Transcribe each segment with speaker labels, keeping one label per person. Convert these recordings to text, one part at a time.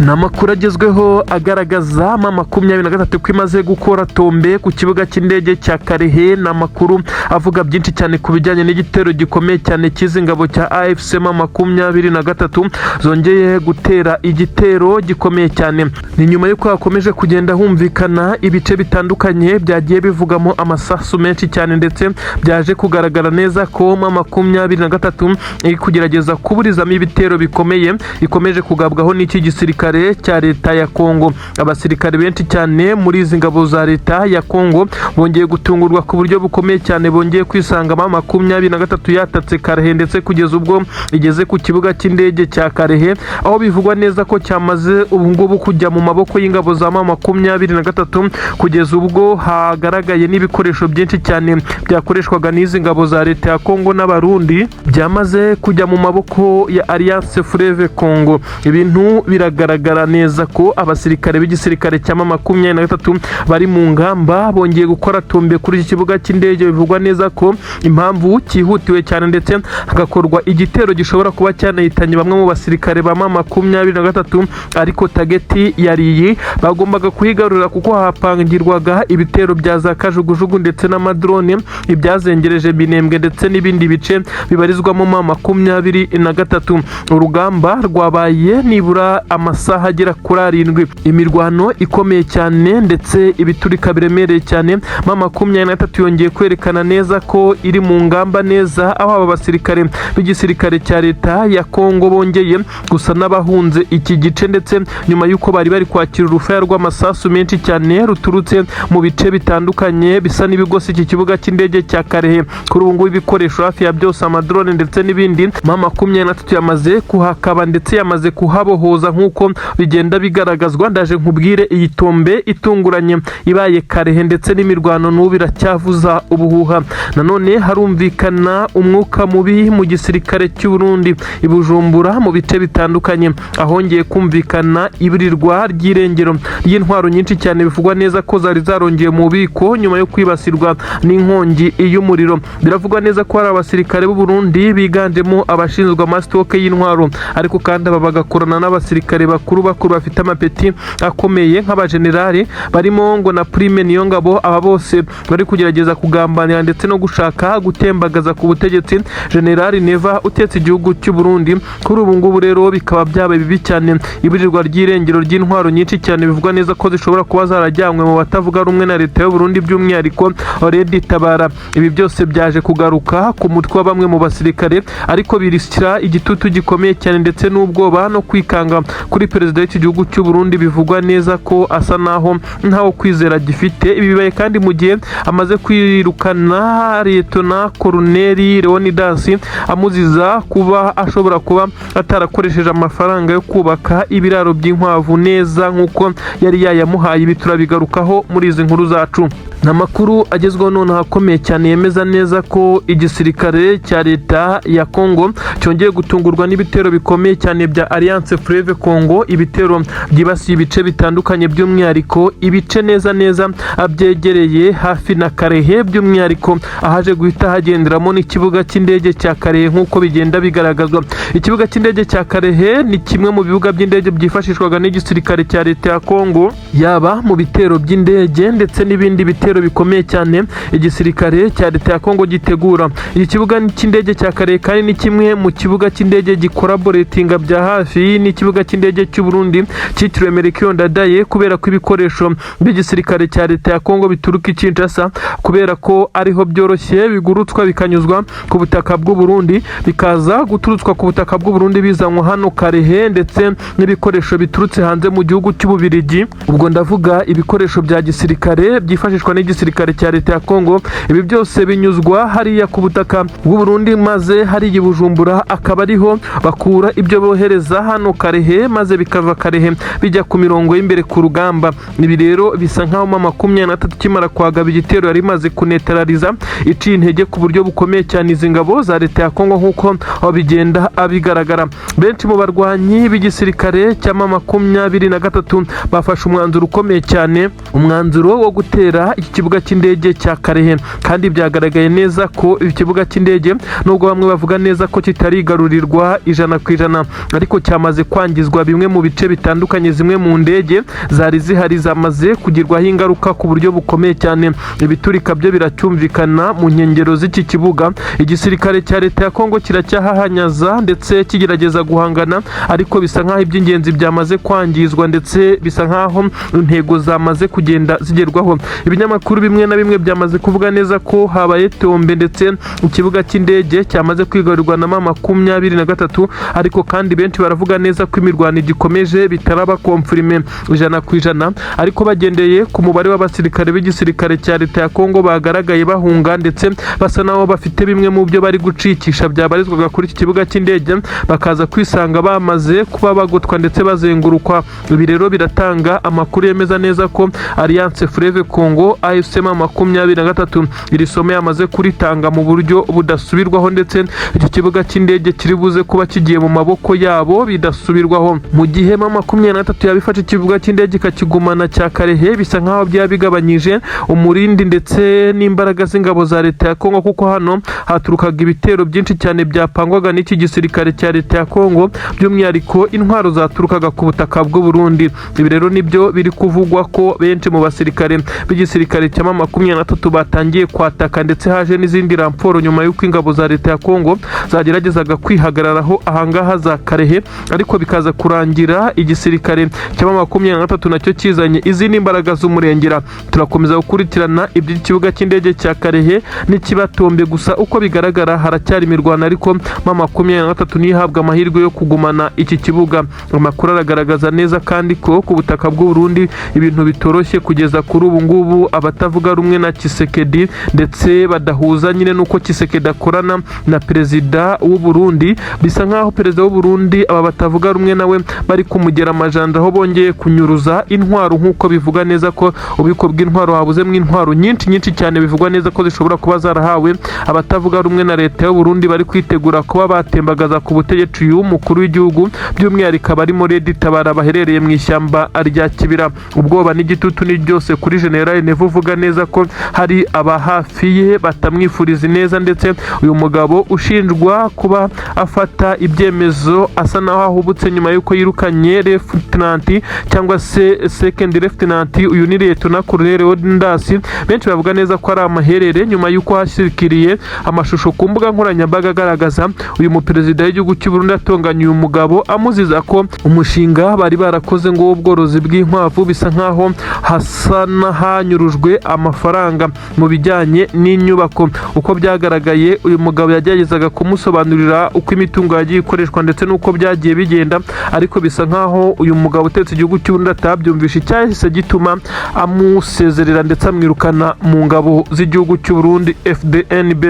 Speaker 1: Ni amakuru agezweho agaragaza M23 ko imaze gukora tombe ku kibuga cy'indege cya Kalehe. Ni amakuru avuga byinshi cyane ku bijyanye n'igitero gikomeye cyane cy'izi ngabo cya AFC M23 zongeye gutera igitero gikomeye cyane. Ni nyuma y'uko hakomeje kugenda humvikana ibice bitandukanye byagiye bivugamo amasasu menshi cyane, ndetse byaje kugaragara neza ko M23 iri kugerageza kuburizamo ibitero bikomeye ikomeje kugabwaho n'iki gisirikare cya leta ya Kongo. Abasirikare benshi cyane muri izi ngabo za leta ya Kongo bongeye gutungurwa ku buryo bukomeye cyane, bongeye kwisanga M23 yatatse Kalehe, ndetse kugeza ubwo igeze ku kibuga cy'indege cya Kalehe, aho bivugwa neza ko cyamaze ubu ngubu kujya mu maboko y'ingabo za M23, kugeza ubwo hagaragaye n'ibikoresho byinshi cyane byakoreshwaga n'izi ngabo za leta ya Kongo n'Abarundi byamaze kujya mu maboko ya Alliance Fleuve Congo. Ibintu biragaragara neza ko abasirikare b'igisirikare cya M23 bari mu ngamba, bongeye gukora tombe kuri iki kibuga cy'indege. Bivugwa neza ko impamvu cyihutiwe cyane ndetse hagakorwa igitero gishobora kuba cyanahitanye bamwe mu basirikare ba M23, ariko target yari iyi: bagombaga kuhigarurira kuko hapangirwaga ibitero bya za kajugujugu ndetse n'amadrone, ibyazengereje Minembwe ndetse n'ibindi bice bibarizwamo M23. Urugamba rwabaye nibura amasaha agera kuri 7, imirwano ikomeye cyane ndetse ibiturika biremereye cyane. M23 yongeye kwerekana neza ko iri mu ngamba neza, aho aba basirikare b'igisirikare cya leta ya Kongo bongeye gusa n'abahunze iki gice, ndetse nyuma y'uko bari bari kwakira urufaya rw'amasasu menshi cyane ruturutse mu bice bitandukanye bisa n'ibigose iki kibuga cy'indege cya Kalehe. Kuri ubu ngubu ibikoresho hafi ya byose, amadrone ndetse n'ibindi, M23 yamaze kuhakaba ndetse yamaze kuhabohoza nk'uko bigenda bigaragazwa. Ndaje nkubwire iyi tombe itunguranye ibaye Kalehe, ndetse n'imirwano n'ubu iracyavuza ubuhuha. Nanone harumvikana umwuka mubi mu gisirikare cy'u Burundi i Bujumbura, mu bice bitandukanye ahongeye kumvikana iburirwa ry'irengero ry'intwaro nyinshi cyane, bivugwa neza ko zari zarongeye mu bubiko nyuma yo kwibasirwa n'inkongi y'umuriro. Biravugwa neza ko hari abasirikare b'u Burundi biganjemo abashinzwe amasitoke y'intwaro, ariko kandi aba bagakorana n'abasirikare bakuru bakuru bafite amapeti akomeye nk'abajenerali, barimo ngo na Prime Niyongabo. Aba bose bari kugerageza kugambanira ndetse no gushaka gutembagaza ku butegetsi Generali Neva utetse igihugu cy'u Burundi. Kuri ubu ngubu rero bikaba byabaye bibi cyane, iburirwa ry'irengero ry'intwaro nyinshi cyane bivugwa neza ko zishobora kuba zarajyanywe mu batavuga rumwe na leta y'u Burundi, by'umwihariko Red Tabara. Ibi byose byaje kugaruka ku mutwe wa bamwe mu basirikare, ariko birishyira igitutu gikomeye cyane ndetse n'ubwoba no kwikanga kuri perezida w'iki gihugu cy'u Burundi, bivugwa neza ko asa naho ntawo kwizera gifite. Ibi bibaye kandi mu gihe amaze kwirukana Liyetona Koloneli Leonidas, amuziza kuba ashobora kuba atarakoresheje amafaranga yo kubaka ibiraro by'inkwavu neza nk'uko yari yayamuhaye. Ibi turabigarukaho muri izi nkuru zacu. Ni amakuru agezweho nonaha akomeye cyane yemeza neza ko igisirikare cya leta ya Congo cyongeye gutungurwa n'ibitero bikomeye cyane bya Alliance Fleuve Congo, ibitero byibasiye ibice bitandukanye, by'umwihariko ibice neza neza byegereye hafi na Kalehe, by'umwihariko ahaje guhita hagenderamo n'ikibuga cy'indege cya Kalehe nk'uko bigenda bigaragazwa. Ikibuga cy'indege cya Kalehe ni kimwe mu bibuga by'indege byifashishwaga n'igisirikare cya leta ya Congo, yaba mu bitero by'indege ndetse n'ibindi bitero bikomeye cyane igisirikare cya leta ya Kongo gitegura. Iki kibuga cy'indege cya Kalehe kandi ni kimwe mu kibuga cy'indege gikoraboretinga bya hafi n'ikibuga cy'indege cy'u Burundi cyitiriwe Melchior Ndadaye, kubera ko ibikoresho by'igisirikare cya leta ya Kongo bituruka i Kinshasa, kubera ko ariho byoroshye bigurutswa bikanyuzwa ku butaka bw'u Burundi, bikaza guturutswa ku butaka bw'u Burundi bizanwa hano Kalehe, ndetse n'ibikoresho biturutse hanze mu gihugu cy'Ububirigi. Ubwo ndavuga ibikoresho bya gisirikare byifashishwa n'igisirikare cya leta ya Kongo. Ibi byose binyuzwa hariya ku butaka bw'u Burundi, maze hariya i Bujumbura akaba ariho bakura ibyo bohereza hano Kalehe, maze bikava Kalehe bijya ku mirongo y'imbere ku rugamba. Ibi rero bisa nkaho M23 ikimara kwagaba igitero yari imaze kunetarariza, iciye intege ku buryo bukomeye cyane izi ngabo za leta ya Kongo nk'uko bigenda bigaragara. Benshi mu barwanyi b'igisirikare cya M23 bafashe umwanzuro ukomeye cyane, umwanzuro wo gutera iki iki kibuga cy'indege cya Kalehe. Kandi byagaragaye neza ko ikibuga cy'indege, nubwo bamwe bavuga neza ko kitarigarurirwa 100%, ariko cyamaze kwangizwa bimwe mu bice bitandukanye. Zimwe mu ndege zari zihari zamaze kugirwaho ingaruka ku buryo bukomeye cyane. Ibiturika byo biracyumvikana mu nkengero z'iki kibuga. Igisirikare cya leta ya Kongo kiracyahahanyaza ndetse kigerageza guhangana, ariko bisa nk'aho iby'ingenzi byamaze kwangizwa, ndetse bisa nk'aho intego zamaze kugenda zigerwaho. Ibinyamakuru bimwe na bimwe byamaze kuvuga neza ko habaye tombe, ndetse ikibuga cy'indege cyamaze kwigarurirwa na M23. Ariko kandi benshi baravuga neza ko imirwano igikomeje, bitaraba confirmé 100%, ariko bagendeye ku mubare w'abasirikare b'igisirikare cya leta ya Kongo bagaragaye bahunga, ndetse basa naho bafite bimwe mu byo bari gucikisha byabarizwaga kuri iki kibuga cy'indege, bakaza kwisanga bamaze kuba bagotwa ndetse bazengurukwa. Ibi rero biratanga amakuru yemeza neza ko Alliance Fleuve Congo, AFC M23, iri somo yamaze kuritanga mu buryo budasubirwaho, ndetse iki kibuga cy'indege kiri buze kuba kigiye mu maboko yabo bidasubirwaho. Mu gihe M23 yabifashe ikibuga cy'indege ikakigumana cya Kalehe, bisa nkaho byaba bigabanyije umurindi ndetse n'imbaraga z'ingabo za leta ya Kongo, kuko hano haturukaga ibitero byinshi cyane byapangwaga n'iki gisirikare cya leta ya Kongo, by'umwihariko intwaro zaturukaga ku butaka bw'u Burundi. Ibi rero nibyo biri kuvugwa ko benshi mu basirikare b'igisirikare cya M23 batangiye kwataka, ndetse haje n'izindi renfort nyuma y'uko ingabo za leta ya Kongo zageragezaga kwihagararaho ahangaha za Kalehe, ariko bikaza kurangira igisirikare cya M23 nacyo kizanye izindi mbaraga z'umurengera. Turakomeza gukurikirana iby'ikibuga cy'indege cya Kalehe n'ikibatombe. Gusa uko bigaragara haracyari imirwano, ariko M23 niyo ihabwa amahirwe yo kugumana iki kibuga. Amakuru aragaragaza neza kandi ko ku butaka bw'u Burundi ibintu bitoroshye kugeza kuri ubu ngubu. Abatavuga rumwe na Tshisekedi ndetse badahuza nyine n'uko Tshisekedi akorana na perezida w'u Burundi, bisa nkaho perezida w'u Burundi aba batavuga rumwe nawe bari kumugera amajanja, aho bongeye kunyuruza intwaro, nk'uko bivuga neza ko ububiko bw'intwaro habuzemo intwaro nyinshi nyinshi cyane, bivugwa neza ko zishobora kuba zarahawe abatavuga rumwe na leta y'u Burundi bari kwitegura kuba batembagaza ku butegetsi uyu mukuru w'igihugu, by'umwihariko abarimo Red Tabara baherereye mu ishyamba rya Kibira. Ubwoba n'igitutu ni byose kuri General Neva, uvuga neza ko hari aba hafi ye batamwifuriza ineza, ndetse uyu mugabo ushinjwa kuba afata ibyemezo asa naho ahubutse nyuma y'uko yirukanye lieutenant cyangwa se second lieutenant, uyu ni Lieutenant Colonel Leonidas. Benshi bavuga neza ko ari amaherere nyuma y'uko hashyikiriye amashusho ku mbuga nkoranyambaga agaragaza uyu muperezida w'igihugu cy'u Burundi atonganya uyu mugabo, amuziza ko umushinga bari barakoze ngo w'ubworozi bw'inkwavu bisa nkaho hasa n'ahanyurujwe amafaranga mu bijyanye n'inyubako. Uko byagaragaye, uyu mugabo yageragezaga kumusobanurira uko imitungo yagiye ikoreshwa ndetse n'uko byagiye bigenda, ariko bisa nkaho uyu mugabo utetse igihugu cy'u Burundi atabyumvishe, icyahise gituma amusezerera ndetse amwirukana mu ngabo z'igihugu cy'u Burundi, FDNB.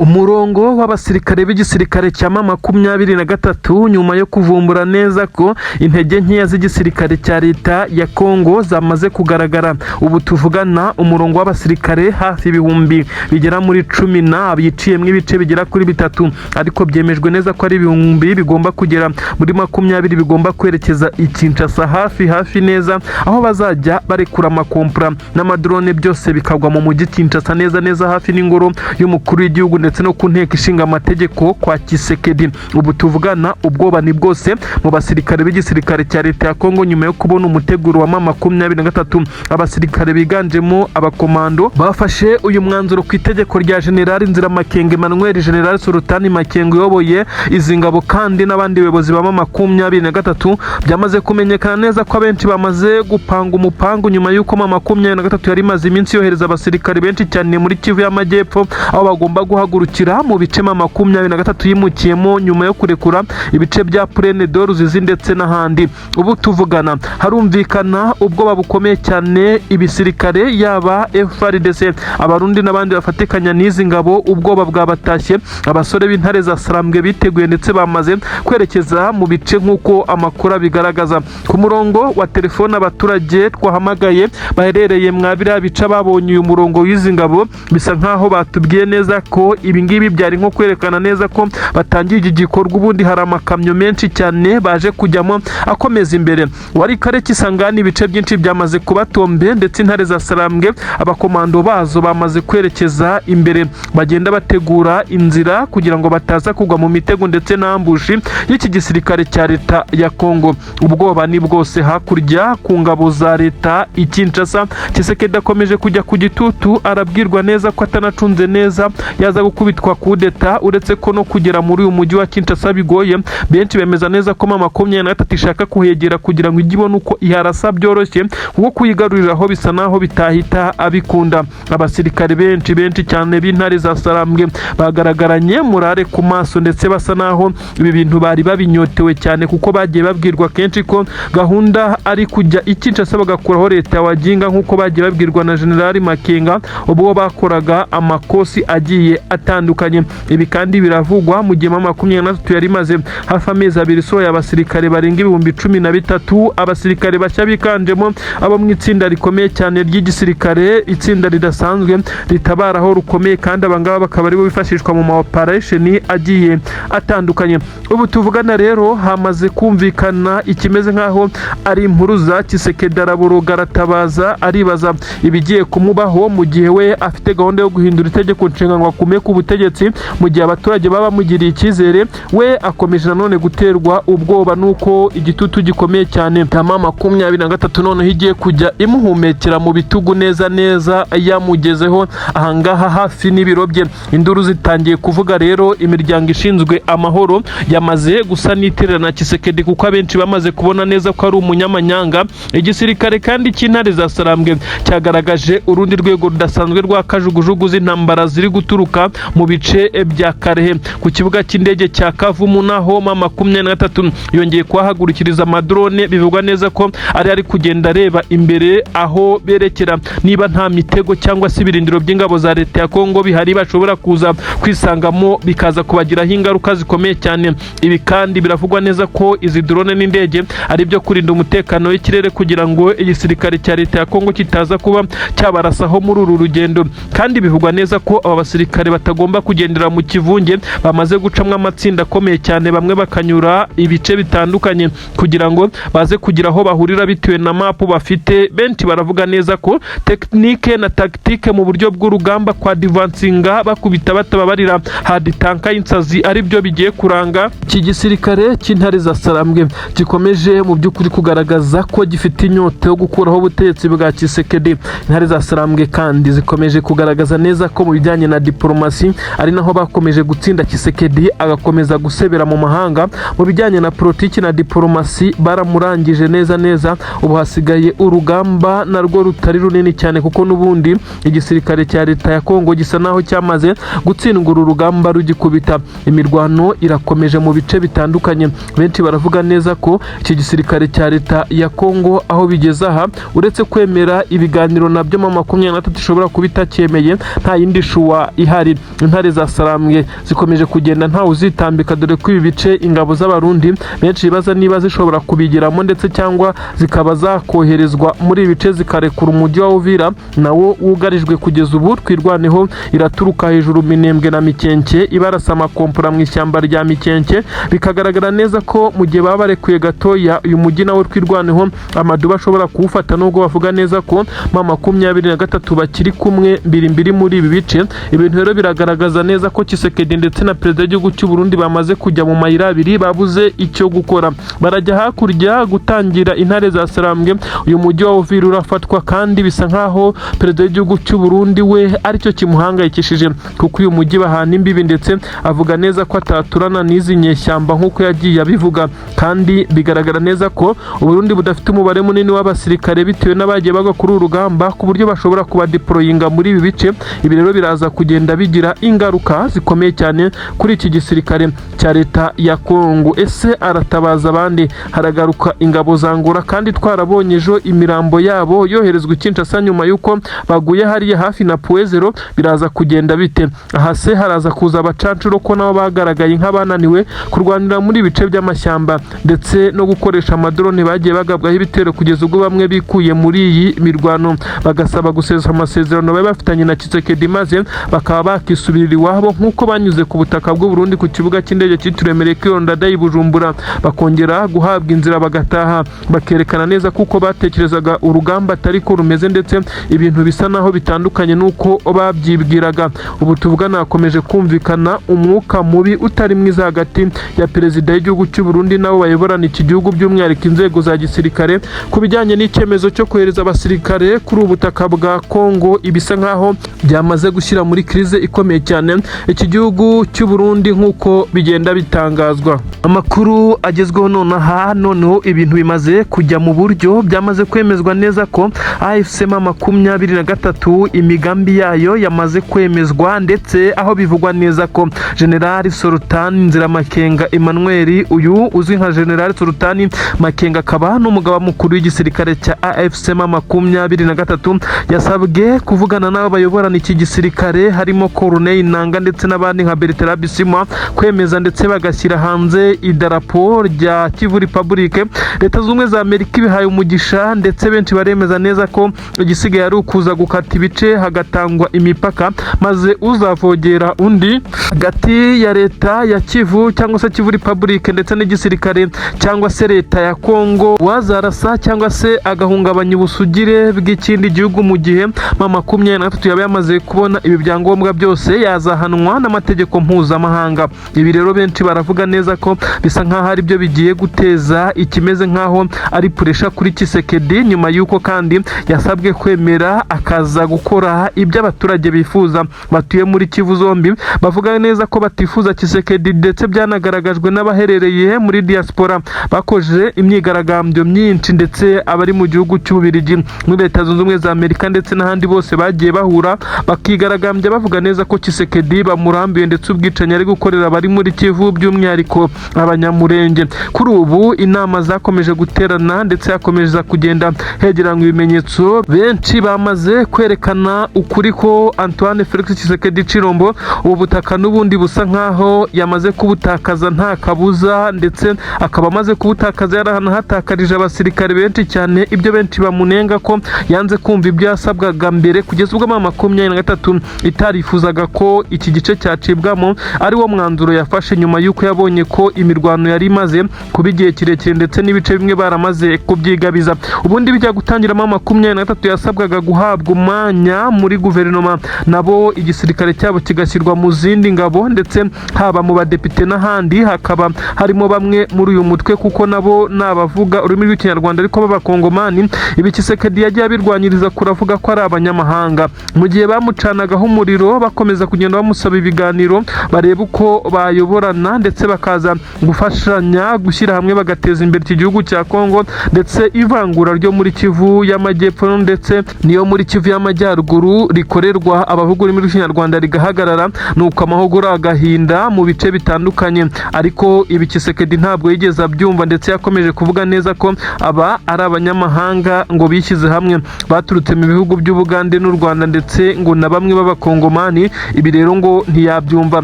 Speaker 1: Umurongo w'abasirikare b'igisirikare cya M23, nyuma yo kuvumbura neza ko intege nkeya z'igisirikare cya leta ya Kongo zamaze kugaragara, ubu tuvugana umurongo w'abasirikare hafi ibihumbi bigera muri cumi na biciyemo ibice bigera kuri bitatu, ariko byemejwe neza ko ari ibihumbi bigomba kugera muri 20 bigomba kwerekeza i Kinshasa hafi hafi neza, aho bazajya barekura amakompura n'amadrone byose bikagwa mu mujyi Kinshasa neza neza hafi n'ingoro y'umukuru w'igihugu ndetse no ku nteko ishinga amategeko kwa Tshisekedi. Ubu tuvugana ubwoba ni bwose mu basirikare b'igisirikare cya leta ya Kongo nyuma yo kubona umuteguro wa M23. Abasirikare biganjemo abakomando bafashe uyu mwanzuro ku itegeko rya General Nziramakenga Emmanuel, General Sultani Makenga uyoboye izi ngabo, kandi n'abandi bayobozi ba M23. Byamaze kumenyekana neza ko abenshi bamaze gupanga umupangu nyuma y'uko M23 yari imaze iminsi yohereza abasirikare benshi cyane muri Kivu y'Amajyepfo, aho bagomba guhagurukira mu bice M23 yimukiyemo nyuma yo kurekura ibice bya Plaine de Ruzizi ndetse n'ahandi. Ubu tuvugana harumvikana ubwoba bukomeye cyane. Ibisirikare yaba FARDC, Abarundi n'abandi bafatikanya n'izi ngabo, ubwoba bwabatashye. Abasore b'intare za Sarambwe biteguye ndetse bamaze kwerekeza mu bice, nk'uko amakuru abigaragaza. Ku murongo wa telefone abaturage twahamagaye baherereye mwa biriya bice babonye uyu murongo w'izi ngabo, bisa nkaho batubwiye neza ko Ibi ngibi byari nko kwerekana neza ko batangiye iki gikorwa. Ubundi hari amakamyo menshi cyane baje kujyamo akomeza imbere. Walikale, Kisangani, ibice byinshi byamaze kuba tombe, ndetse intare za Sarambwe abakomando bazo bamaze kwerekeza imbere, bagenda bategura inzira kugira ngo bataza kugwa mu mitego ndetse na ambush y'iki gisirikare cya leta ya Kongo. Ubwoba ni bwose hakurya ku ngabo za leta i Kinshasa. Tshisekedi akomeje kujya ku gitutu, arabwirwa neza ko atanacunze neza yaza gukubitwa kudeta, uretse ko no kugera muri uyu mujyi wa Kinshasa bigoye. Benshi bemeza neza ko M23 ishaka kuhegera kugira ngo ijye ibone uko iharasa byoroshye, kuko kuyigaruriraho bisa naho bitahita abikunda. Abasirikare benshi benshi cyane b'intare za Sarambwe bagaragaranye morale ku maso, ndetse basa naho ibi bintu bari babinyotewe cyane, kuko bagiye babwirwa kenshi ko gahunda ari kujya i Kinshasa bagakuraho leta ya Waginga, nk'uko bagiye babwirwa na General Makenga ubwo bakoraga amakosi agiye atandukanye. Ibi kandi biravugwa mu gihe M23 yari imaze hafi amezi 2 isohoye abasirikare barenga 13,000, abasirikare bashya biganjemo abo mu itsinda rikomeye cyane ry'igisirikare, itsinda ridasanzwe ritabara aho rukomeye, kandi abangaba bakaba aribo bifashishwa mu ma operation agiye atandukanye. Ubu tuvugana rero hamaze kumvikana ikimeze nk'aho ari impuruza. Tshisekedi araboroga, aratabaza, aribaza ibigiye kumubaho mu gihe we afite gahunda yo guhindura itegeko nshinga ngo akume ku butegetsi mu gihe abaturage baba bamugiriye icyizere. We akomeje nanone guterwa ubwoba n'uko igitutu gikomeye cyane cya M23 noneho igiye kujya imuhumekera mu bitugu neza neza yamugezeho ahangaha hafi n'ibiro bye. Induru zitangiye kuvuga rero, imiryango ishinzwe amahoro yamaze gusa n'iterana Tshisekedi, kuko abenshi bamaze kubona neza ko ari umunyamanyanga. Igisirikare kandi cy'intare za Sarambwe cyagaragaje urundi rwego rudasanzwe rwa kajugujugu z'intambara ziri guturuka mu bice bya Kalehe. Ku kibuga cy'indege cya Kavumu naho M23 yongeye kuhahagurukiriza amadrone, bivugwa neza ko ari kugenda areba imbere aho berekera niba nta mitego cyangwa se ibirindiro by'ingabo za leta ya Kongo bihari bashobora kuza kwisangamo bikaza kubagiraho ingaruka zikomeye cyane. Ibi kandi biravugwa neza ko izi drone n'indege ari ibyo kurinda umutekano w'ikirere kugira ngo igisirikare cya leta ya Kongo kitaza kuba cyabarasaho muri uru rugendo. Kandi bivugwa neza ko aba basirikare batagomba kugendera mu kivunge, bamaze gucamwo amatsinda akomeye cyane, bamwe bakanyura ibice bitandukanye kugira ngo baze kugira aho bahurira bitewe na mapu bafite. Benshi baravuga neza ko technique na tactique mu buryo bw'urugamba kwa advancinga bakubita batababarira hadi tanka y'insazi ari byo bigiye kuranga iki gisirikare cy'intare za Sarambwe, gikomeje mu by'ukuri kugaragaza ko gifite inyota yo gukuraho ubutegetsi bwa Tshisekedi. Intare za Sarambwe kandi zikomeje kugaragaza neza ko mu bijyanye na diplomasi ari naho bakomeje gutsinda Tshisekedi, agakomeza gusebera mu mahanga. Mu bijyanye na politiki na diplomasi baramurangije neza neza. Ubu hasigaye urugamba narwo rutari runini cyane, kuko n'ubundi igisirikare cya leta ya Kongo gisa naho cyamaze gutsindwa uru rugamba rugikubita. Imirwano irakomeje mu bice bitandukanye. Benshi baravuga neza ko iki gisirikare cya leta ya Kongo aho bigeze aha, uretse kwemera ibiganiro nabyo M23 ishobora kuba itacyemeye, nta yindi choix ihari. Intare za Sarambwe zikomeje kugenda ntawe uzitambika, dore ko ibi bice ingabo z'Abarundi benshi bibaza niba zishobora kubigeramo, ndetse cyangwa zikaba zakoherezwa muri ibi bice zikarekura umujyi wa Uvira nawo wugarijwe kugeza ubu. Twirwaneho iraturuka hejuru Minembwe na Mikenke ibarasa amakompora mu ishyamba rya Mikenke, bikagaragara neza ko mu gihe baba barekuye gatoya uyu mujyi nawo Twirwaneho amaduba ashobora kuwufata, nubwo bavuga neza ko M23 bakiri kumwe mbiri mbiri muri ibi bice. Ibintu rero biragaragaza neza ko Tshisekedi ndetse na perezida w'igihugu cy'u Burundi bamaze kujya mu mayira abiri, babuze icyo gukora. Barajya hakurya gutangira intare za Sarambwe, uyu mujyi wa Uvira urafatwa, kandi bisa nkaho perezida w'igihugu cy'u Burundi we aricyo kimuhangayikishije, kuko uyu mujyi bahana imbibi, ndetse avuga neza ko ataturana n'izi nyeshyamba nk'uko yagiye abivuga. Kandi bigaragara neza ko Uburundi budafite umubare munini w'abasirikare bitewe n'abagiye bagwa kuri uru rugamba, ku buryo bashobora kubadeployinga muri ibi bice. Ibi rero biraza kugenda bigira ingaruka zikomeye cyane kuri iki gisirikare cya leta ya Kongo. Ese aratabaza abandi? Haragaruka ingabo za Angola, kandi twarabonye ejo imirambo yabo yoherezwa i Kinshasa nyuma y'uko baguye hariya hafi na Point Zéro. Biraza kugenda bite aha? Se haraza kuza abacancuro, ko nabo bagaragaye nk'abananiwe kurwanira muri ibice by'amashyamba ndetse no gukoresha amadrone, bagiye bagabwaho ibitero kugeza ubwo bamwe bikuye muri iyi mirwano bagasaba gusesa amasezerano bari bafitanye na Tshisekedi, maze bakaba bakisubirira iwabo nk'uko banyuze ku butaka bw'u Burundi ku kibuga cy'indege cyitiriwe Melchior Ndadaye i Bujumbura, bakongera guhabwa inzira bagataha, bakerekana neza kuko batekerezaga urugamba atari ko rumeze, ndetse ibintu bisa naho bitandukanye n'uko babyibwiraga. Ubu tuvugana hakomeje kumvikana umwuka mubi utari mwiza hagati ya perezida w'igihugu cy'u Burundi n'abo bayoborana iki gihugu, by'umwihariko inzego za gisirikare, ku bijyanye n'icyemezo cyo kohereza abasirikare kuri ubu butaka bwa Kongo, ibisa nkaho byamaze gushyira muri crise ikomeye cyane iki gihugu cy'u Burundi nk'uko bigenda bitangazwa. Amakuru agezweho nonaha, noneho ibintu bimaze kujya mu buryo, byamaze kwemezwa neza ko AFC M23 imigambi yayo yamaze kwemezwa, ndetse aho bivugwa neza ko General Sultan Nziramakenga Emmanuel, uyu uzwi nka General Sultan Makenga, akaba n'umugaba mukuru w'igisirikare cya AFC M23, yasabwe kuvugana n'abo bayoborana iki gisirikare harimo Corneille Nanga ndetse n'abandi nka Bertrand Bisimwa, kwemeza ndetse bagashyira hanze idarapo rya Kivu Republic. Leta Zunze Ubumwe za Amerika ibihaye umugisha, ndetse benshi baremeza neza ko igisigaye ari ukuza gukata ibice hagatangwa imipaka, maze uzavogera undi hagati ya leta ya Kivu cyangwa se Kivu Republic ndetse n'igisirikare cyangwa se leta ya Kongo, wazarasa cyangwa se agahungabanya ubusugire bw'ikindi gihugu mu gihe M23 yaba yamaze kubona ibi byangombwa byose, yazahanwa n'amategeko mpuzamahanga. Ibi rero benshi baravuga neza ko bisa nkaho ari byo bigiye guteza ikimeze nkaho ari pressure kuri Tshisekedi, nyuma y'uko kandi yasabwe kwemera akaza gukora ibyo abaturage bifuza batuye muri Kivu zombi. Bavuga neza ko batifuza Tshisekedi, ndetse byanagaragajwe n'abaherereye muri diaspora bakoje imyigaragambyo myinshi, ndetse abari mu gihugu cy'Ububiligi, muri Leta Zunze Ubumwe za Amerika ndetse n'ahandi bose bagiye bahura bakigaragambya bavuga neza ko Tshisekedi bamurambiwe, ndetse ubwicanyi ari gukorera abari muri Kivu by'umwihariko Abanyamurenge. Kuri ubu inama zakomeje guterana ndetse hakomeza kugenda hegeranywa ibimenyetso. Benshi bamaze kwerekana ukuri ko Antoine Felix Tshisekedi Tshilombo ubu butaka n'ubundi busa nkaho yamaze kubutakaza nta kabuza, ndetse akaba amaze kubutakaza yaranahatakarije abasirikare benshi cyane. Ibyo benshi bamunenga ko yanze kumva ibyo yasabwaga mbere, kugeza ubwo M23 itarifuzaga ko iki gice cyacibwamo, ari wo mwanzuro yafashe nyuma y'uko yabonye ko imirwano yari imaze kuba igihe kirekire, ndetse n'ibice bimwe baramaze kubyigabiza. Ubundi bijya gutangiramo, 23 yasabwaga guhabwa umwanya muri guverinoma, nabo igisirikare cyabo kigashyirwa mu zindi ngabo, ndetse haba mu badepite n'ahandi hakaba harimo bamwe muri uyu mutwe, kuko nabo ni abavuga ururimi rw'Ikinyarwanda ariko b'Abakongomani. Ibi Tshisekedi yagiye abirwanyiriza kuravuga ko ari abanyamahanga. Mu gihe bamucanagaho umuriro bakomeza kugenda bamusaba ibiganiro, bareba uko bayoborana ndetse bakaza gufashanya gushyira hamwe bagateza imbere iki gihugu cya Kongo, ndetse ivangura ryo muri Kivu y'Amajyepfo ndetse niyo muri Kivu y'Amajyaruguru rikorerwa abavuga ururimi rw'Ikinyarwanda rigahagarara, nuko amahuguro agahinda mu bice bitandukanye. Ariko ibi Tshisekedi ntabwo yigeze abyumva, ndetse yakomeje kuvuga neza ko aba ari abanyamahanga ngo bishyize hamwe baturutse mu bihugu by'Ubugande n'u Rwanda, ndetse ngo na bamwe b'Abakongomani. Ibi rero ngo ntiyabyumva.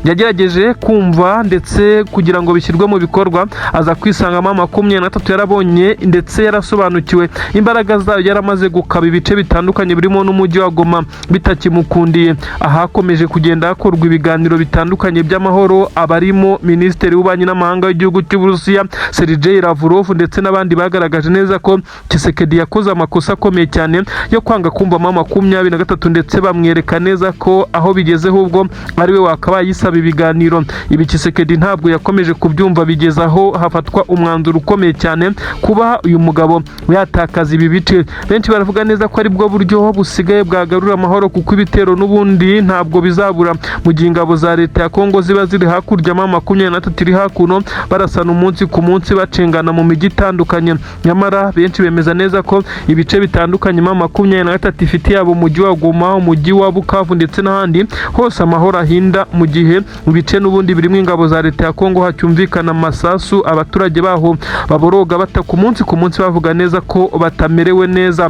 Speaker 1: Yagerageje kumva ndetse kugira ngo bishyirwe mu bikorwa, aza kwisangamo 23 yarabonye ndetse yarasobanukiwe imbaraga zayo, yaramaze gukaba ibice bitandukanye birimo n'umujyi wa Goma bitakimukundiye. Ahakomeje kugenda hakorwa ibiganiro bitandukanye by'amahoro, abarimo minisitiri w'ububanyi n'amahanga w'igihugu cy'Uburusiya Sergei Lavrov ndetse n'abandi bagaragaje neza ko Tshisekedi yakoze amakosa akomeye cyane yo kwanga kumva M23, ndetse bamwereka neza ko aho bigeze ahubwo ari we wakabaye yisaba ibiganiro. Ibi Tshisekedi ntabwo yakomeje kubyumva, bigeza aho hafatwa umwanzuro ukomeye cyane kuba uyu mugabo yatakaza ibi bice. Benshi baravuga neza ko ari bwo buryo busigaye bwagarura amahoro, kuko ibitero n'ubundi ntabwo bizabura mu gihe ingabo za leta ya Kongo ziba ziri hakurya, M23 iri hakuno, barasana umunsi ku munsi, bacengana mu mijyi itandukanye. Nyamara benshi bemeza neza ko ibice bitandukanye M23 ifite, yaba umujyi wa Goma, umujyi wa Bukavu ndetse n'ahandi hose, amahoro ahinda, mu gihe mu bice n'ubundi birimo ingabo za leta ya Kongo hacyumvikana amasasu, abaturage baho baboroga bataka umunsi ku munsi, bavuga neza ko batamerewe neza.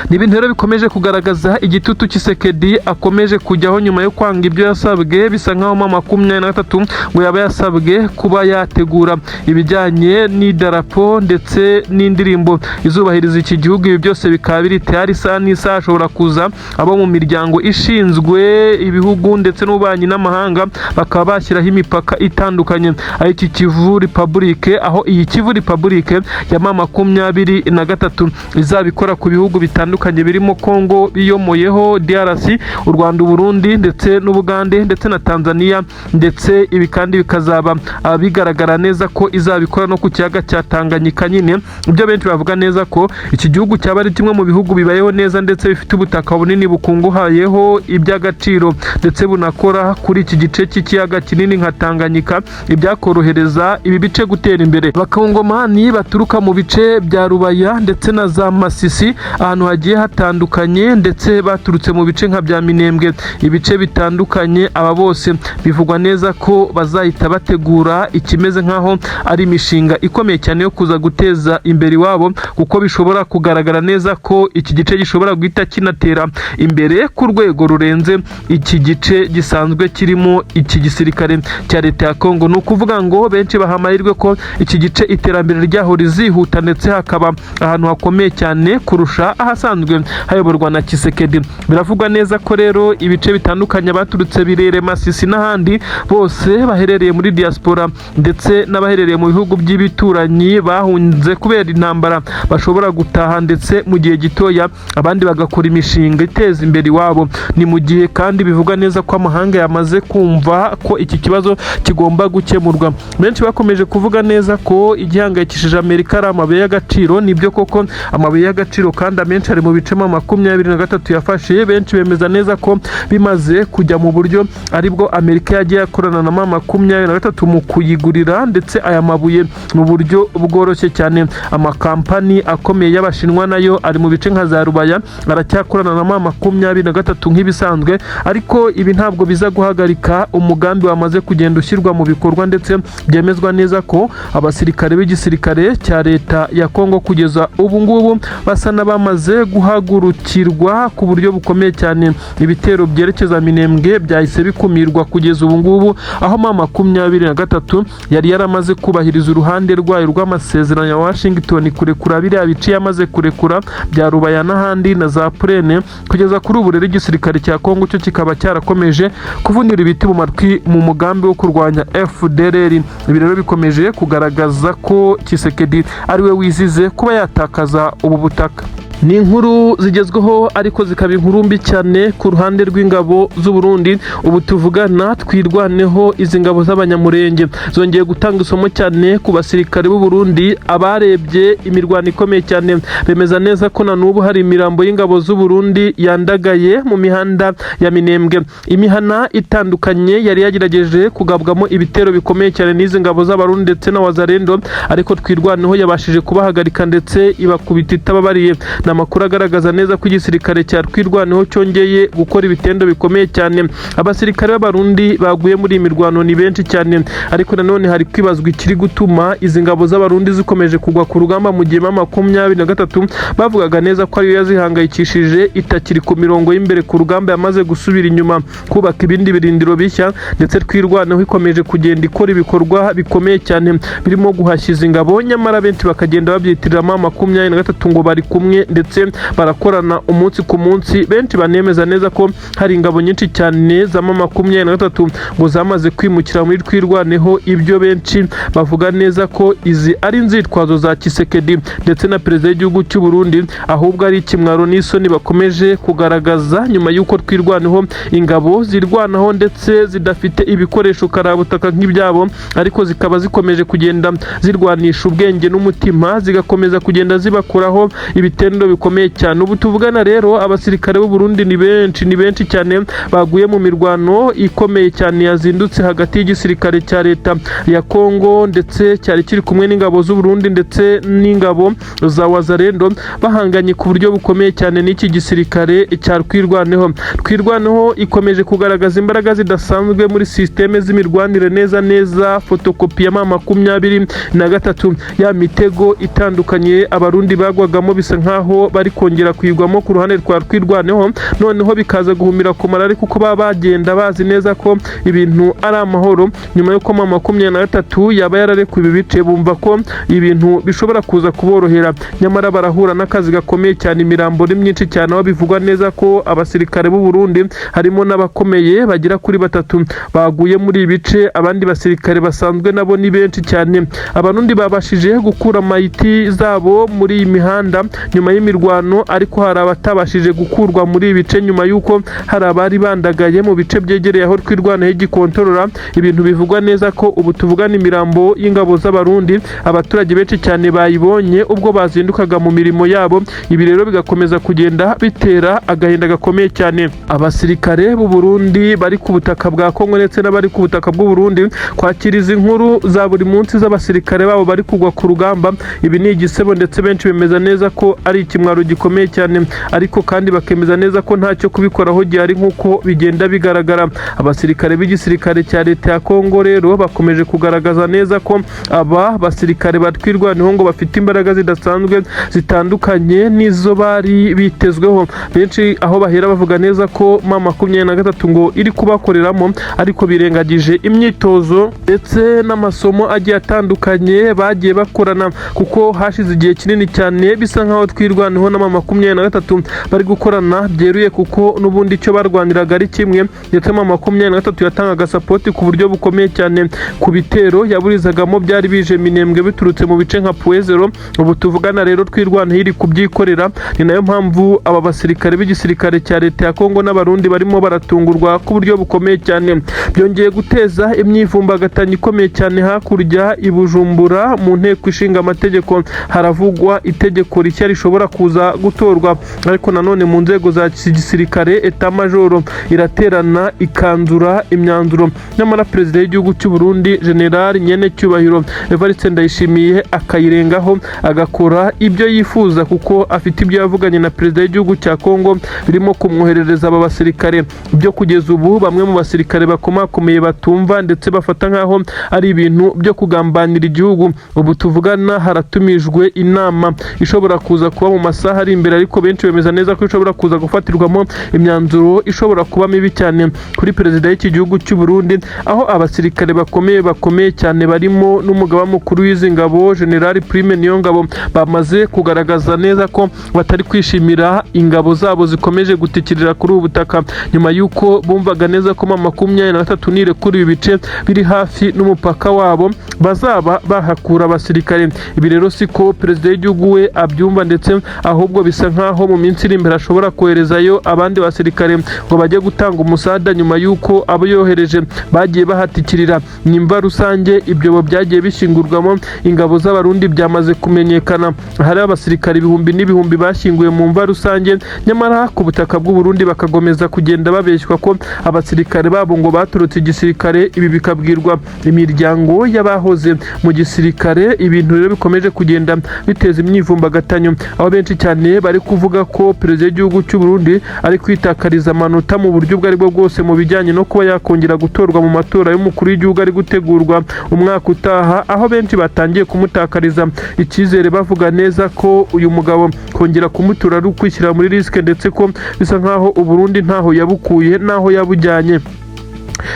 Speaker 1: Ni ibintu rero bikomeje kugaragaza igitutu Tshisekedi akomeje kujyaho nyuma yo kwanga ibyo yasabwe. Bisa nkaho M23 ngo yaba yasabwe kuba yategura ibijyanye n'idarapo ndetse n'indirimbo izubahiriza iki gihugu. Ibi byose bikaba biri tayari, isaha n'isaha ashobora kuza abo mu miryango ishinzwe ibihugu ndetse n'ububanyi n'amahanga bakaba bashyiraho imipaka itandukanye, aho iki Kivu Republic, aho iyi Kivu Republic ya M23 izabikora ku bihugu bitandukanye birimo Congo biyomoyeho, DRC, u Rwanda, Burundi ndetse n'Ubugande ndetse na Tanzania. Ndetse ibi kandi bikazaba bigaragara neza ko izabikora no ku kiyaga cya Tanganyika nyine. Ibyo benshi bavuga neza ko iki gihugu cyaba ari kimwe mu bihugu bibayeho neza ndetse bifite ubutaka bunini bukungahayeho iby'agaciro, ndetse bunakora kuri iki gice cy'ikiyaga kinini nka Tanganyika, ibyakorohereza ibi bice gutera imbere. Abakongomani baturuka mu bice bya Rubaya ndetse na za Masisi, ahantu hagiye hatandukanye, ndetse baturutse mu bice nka bya Minembwe, ibice bitandukanye, aba bose bivugwa neza ko bazahita bategura ikimeze nk'aho ari imishinga ikomeye cyane yo kuza guteza imbere iwabo, kuko bishobora kugaragara neza ko iki gice gishobora guhita kinatera imbere ku rwego rurenze iki gice gisanzwe kirimo iki gisirikare cya leta ya Kongo. Ni ukuvuga ngo benshi baha amahirwe ko iki gice iterambere ryaho rizihuta, ndetse hakaba ahantu hakomeye cyane kurusha ahasanzwe hayoborwa na Tshisekedi. Biravugwa neza ko rero ibice bitandukanye baturutse Birere, Masisi n'ahandi bose baherereye muri diaspora ndetse n'abaherereye mu bihugu by'ibituranyi bahunze kubera intambara bashobora gutaha, ndetse mu gihe gitoya abandi bagakora imishinga iteza imbere iwabo. Ni mu gihe kandi bivugwa neza ko amahanga yamaze kumva ko iki kibazo kigomba gukemurwa. Benshi bakomeje kuvuga neza ko igihangayikishije Amerika ari amabuye y'agaciro. Nibyo koko, amabuye y'agaciro kandi amenshi ari mu bice M23 yafashe. Benshi bemeza neza ko bimaze kujya mu buryo aribwo Amerika yagiye akorana na M23 mu kuyigurira ndetse aya mabuye mu buryo bworoshye cyane. Amakampani akomeye y'Abashinwa nayo ari mu bice nka za Rubaya aracyakorana na M23 nk'ibisanzwe, ariko ibi ntabwo biza guhagarika umugambi wamaze kugenda ushyirwa mu bikorwa, ndetse byemezwa neza ko abasirikare b'igisirikare cya leta ya Kongo kugeza ubu ngubu basa n'abamaze guhagurukirwa ku buryo bukomeye cyane. Ibitero byerekeza Minembwe byahise bikumirwa kugeza ubu ngubu, aho M23 yari yaramaze kubahiriza uruhande rwayo rw'amasezerano ya Washington, kurekura biriya bice yamaze kurekura bya Rubaya n'ahandi na za Purene. Kugeza kuri ubu rero igisirikare cya Kongo cyo kikaba cyarakomeje kuvunira ibiti mu matwi mu mugambi wo kurwanya FDLR. Ibi rero bikomeje kugaragaza ko Tshisekedi ariwe wizize kuba yatakaza ubu butaka. Ni inkuru zigezweho, ariko zikaba inkuru mbi cyane ku ruhande rw'ingabo z'u Burundi. Ubu tuvugana, Twirwaneho, izi ngabo z'Abanyamurenge zongeye gutanga isomo cyane ku basirikare b'u Burundi. Abarebye imirwano ikomeye cyane bemeza neza ko na n'ubu hari imirambo y'ingabo z'u Burundi yandagaye mu mihanda ya Minembwe. Imihana itandukanye yari yagerageje kugabwamo ibitero bikomeye cyane n'izi ngabo z'Abarundi ndetse na Wazalendo, ariko Twirwaneho yabashije kubahagarika ndetse ibakubita itababariye. Ni amakuru agaragaza neza ko igisirikare cya Twirwaneho cyongeye gukora ibitendo bikomeye cyane. Abasirikare b'Abarundi baguye muri iyi mirwano ni benshi cyane, ariko nanone hari kwibazwa ikiri gutuma izi ngabo z'Abarundi zikomeje kugwa ku rugamba, mu gihe M23 bavugaga neza ko ariyo yazihangayikishije itakiri ku mirongo y'imbere ku rugamba, yamaze gusubira inyuma kubaka ibindi birindiro bishya. Ndetse Twirwaneho ikomeje kugenda ikora ibikorwa bikomeye cyane birimo guhashya ingabo, nyamara benshi bakagenda babyitirira M23 ngo bari kumwe ndetse barakorana umunsi ku munsi. Benshi banemeza neza ko hari ingabo nyinshi cyane za M23 ngo zamaze kwimukira muri Twirwaneho. Ibyo benshi bavuga neza ko izi ari inzitwazo za Tshisekedi ndetse na perezida w'igihugu cy'u Burundi, ahubwo ari ikimwaro n'isoni bakomeje kugaragaza nyuma y'uko Twirwaneho, ingabo zirwanaho ndetse zidafite ibikoresho karabutaka nk'ibyabo, ariko zikaba zikomeje kugenda zirwanisha ubwenge n'umutima, zigakomeza kugenda zibakuraho ibitendo bikomeye cyane. Ubu tuvugana rero, abasirikare b'u Burundi ni benshi, ni benshi cyane baguye mu mirwano ikomeye cyane yazindutse hagati y'igisirikare cya leta ya Kongo ndetse cyari kiri kumwe n'ingabo z'u Burundi ndetse n'ingabo za Wazalendo, bahanganye ku buryo bukomeye cyane n'iki gisirikare cya Twirwaneho. Twirwaneho ikomeje kugaragaza imbaraga zidasanzwe muri sisiteme z'imirwanire, neza neza fotokopi ya M23. Ya mitego itandukanye Abarundi bagwagamo bisa nkaho nk'aho bari kongera kuyigwamo ku ruhande rwa Twirwaneho, noneho bikaza guhumira ku marari, kuko baba bagenda bazi neza ko ibintu ari amahoro. Nyuma y'uko M23 yaba yararekuye ibi bice, bumva ko ibintu bishobora kuza kuborohera, nyamara barahura n'akazi gakomeye cyane. Imirambo ni myinshi cyane, aho bivugwa neza ko abasirikare b'u Burundi harimo n'abakomeye bagera kuri batatu baguye muri ibi bice. Abandi basirikare basanzwe nabo ni benshi cyane. Abarundi babashije gukura mayiti zabo muri iyi mihanda nyuma y'imirwano, ariko hari abatabashije gukurwa muri ibi bice nyuma y'uko hari abari bandagaye mu bice byegereye aho Twirwaneho igikontorora. Ibintu bivugwa neza ko ubu tuvugana imirambo y'ingabo z'Abarundi abaturage benshi cyane bayibonye ubwo bazindukaga mu mirimo yabo. Ibi rero bigakomeza kugenda bitera agahinda gakomeye cyane abasirikare b'u Burundi bari ku butaka bwa Kongo ndetse n'abari ku butaka bw'u Burundi. Kwakira izi nkuru za buri munsi z'abasirikare babo bari kugwa ku rugamba, ibi ni igisebo, ndetse benshi bemeza neza ko ari ikimwaro gikomeye cyane, ariko kandi bakemeza neza ko ntacyo kubikoraho gihari nk'uko bigenda bigaragara. Abasirikare b'igisirikare cya leta ya Kongo rero bakomeje kugaragaza neza ko aba basirikare batwirwaneho ngo bafite imbaraga zidasanzwe zitandukanye n'izo bari bitezweho. Benshi aho bahera bavuga neza ko M23 ngo iri kubakoreramo, ariko birengagije imyitozo ndetse n'amasomo agiye atandukanye bagiye bakorana, kuko hashize igihe kinini cyane bisa nkaho Twirwaneho na M23 bari gukorana byeruye, kuko n'ubundi icyo barwaniraga ari kimwe. Ndetse M23 yatangaga support ku buryo bukomeye cyane ku bitero yaburizagamo byari bije Minembwe biturutse mu bice nka Point Zéro. Ubu tuvugana rero Twirwaneho iri kubyikorera. Ni nayo mpamvu aba basirikare b'igisirikare cya leta ya Kongo n'Abarundi barimo baratungurwa ku buryo bukomeye cyane. Byongeye guteza imyivumbagatanyo ikomeye cyane hakurya i Bujumbura mu nteko ishinga amategeko. Haravugwa itegeko rishya rishobora kuza gutorwa, ariko nanone mu nzego za gisirikare état-major iraterana ikanzura imyanzuro, nyamara perezida w'igihugu cy'u Burundi, General Nyenecyubahiro Evariste Ndayishimiye, akayirengaho agakora ibyo yifuza, kuko afite ibyo yavuganye na perezida w'igihugu cya Kongo birimo kumwoherereza aba basirikare. Byo kugeza ubu bamwe mu basirikare bakomakomeye batumva ndetse bafata nk'aho ari ibintu byo kugambanira igihugu. Ubu tuvugana haratumijwe inama ishobora kuza kuba mu masaha ari imbere, ariko benshi bemeza neza ko ishobora kuza gufatirwamo imyanzuro ishobora kuba mibi cyane kuri perezida w'iki gihugu cy'u Burundi, aho abasirikare bakomeye bakomeye cyane barimo n'umugaba mukuru w'izi ngabo, General Prime Niyongabo, bamaze kugaragaza neza ko batari kwishimira ingabo zabo zikomeje gutikirira kuri ubu butaka, nyuma y'uko bumvaga neza ko M23 nirekura ibi bice biri hafi n'umupaka wabo bazaba bahakura abasirikare. Ibi rero siko perezida w'igihugu we abyumva, ndetse ahubwo bisa nkaho mu minsi iri imbere ashobora koherezayo abandi basirikare ngo bajye gutanga umusada, nyuma y'uko abo yohereje bagiye bahatikirira. Nimba rusange ibyobo byagiye bishyingurwamo ingabo z'Abarundi byamaze kumenyekana, hari abasirikare ibihumbi n'ibihumbi bashyinguye mu mva rusange, nyamara ku butaka bw'u Burundi bakakomeza kugenda babeshywa ko abasirikare babo ngo baturutse igisirikare. Ibi bikabwirwa imiryango y'abahoze mu gisirikare. Ibintu rero bikomeje kugenda biteza imyivumbagatanyo, aho benshi cyane bari kuvuga ko perezida w'igihugu cy'u Burundi ari kwitakariza amanota mu buryo ubwo aribwo bwose mu bijyanye no kuba yakongera gutorwa mu matora y'umukuru w'igihugu ari gutegurwa umwaka utaha, aho benshi batangiye kumutakariza icyizere bavuga neza ko uyu mugabo kongera kumutura ari ukwishyira muri risque, ndetse ko bisa nkaho Uburundi ntaho yabukuye n'aho yabujyanye.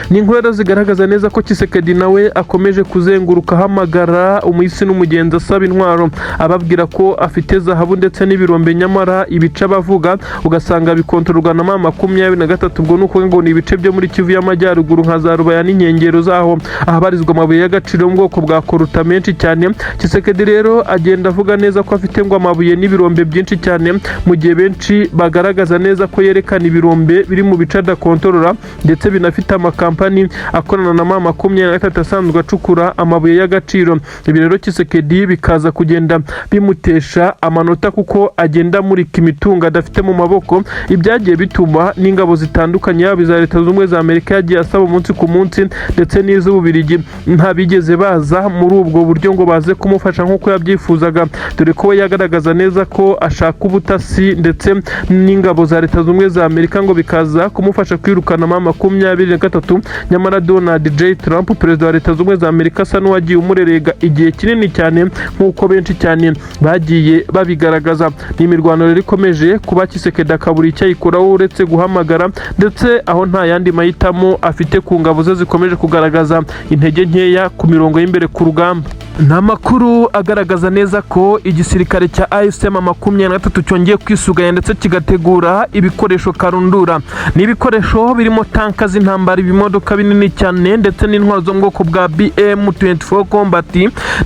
Speaker 1: Ni inkuru rero zigaragaza neza ko Tshisekedi nawe akomeje kuzenguruka ahamagara umuhisi n'umugenzi asaba intwaro, ababwira ko afite zahabu ndetse n'ibirombe, nyamara ibice abavuga ugasanga bikontororwa na M23. Ubwo ni ukuvuga ngo ni ibice byo muri Kivu y'Amajyaruguru nka za Rubaya n'inkengero zaho, ahabarizwa amabuye y'agaciro yo mu bwoko bwa coltan menshi cyane. Tshisekedi rero agenda avuga neza ko afite ngo amabuye n'ibirombe byinshi cyane, mu gihe benshi bagaragaza neza ko yerekana ibirombe biri mu bice adakontorora, ndetse binafite amakampani akorana na M23 asanzwe acukura amabuye y'agaciro. Ibi rero Tshisekedi bikaza kugenda bimutesha amanota, kuko agenda amurika imitungo adafite mu maboko, ibyagiye bituma n'ingabo zitandukanye, yaba iza Leta Zunze Ubumwe za Amerika yagiye asaba umunsi ku munsi ndetse n'iz'Ububirigi, ntabigeze baza muri ubwo buryo ngo baze kumufasha nk'uko yabyifuzaga, dore ko we yagaragaza neza ko ashaka ubutasi ndetse n'ingabo za Leta Zunze Ubumwe za Amerika ngo bikaza kumufasha kwirukana M23. gatatu. Nyamara Donald J Trump, perezida wa Leta Zunze Ubumwe za Amerika, asa n'uwagiye umurerega igihe kinini cyane, nk'uko benshi cyane bagiye babigaragaza. Ni imirwano rero ikomeje kuba, Tshisekedi akabura icyo ayikoraho uretse guhamagara, ndetse aho nta yandi mahitamo afite ku ngabo ze zikomeje kugaragaza intege nkeya ku mirongo y'imbere ku rugamba. Ni amakuru agaragaza neza ko igisirikare cya AFC M 23 cyongeye kwisuganya ndetse kigategura ibikoresho karundura. Ni ibikoresho birimo tanka z'intambara, ibimodoka binini cyane, ndetse n'intwaro zo mu bwoko bwa BM24 Combat,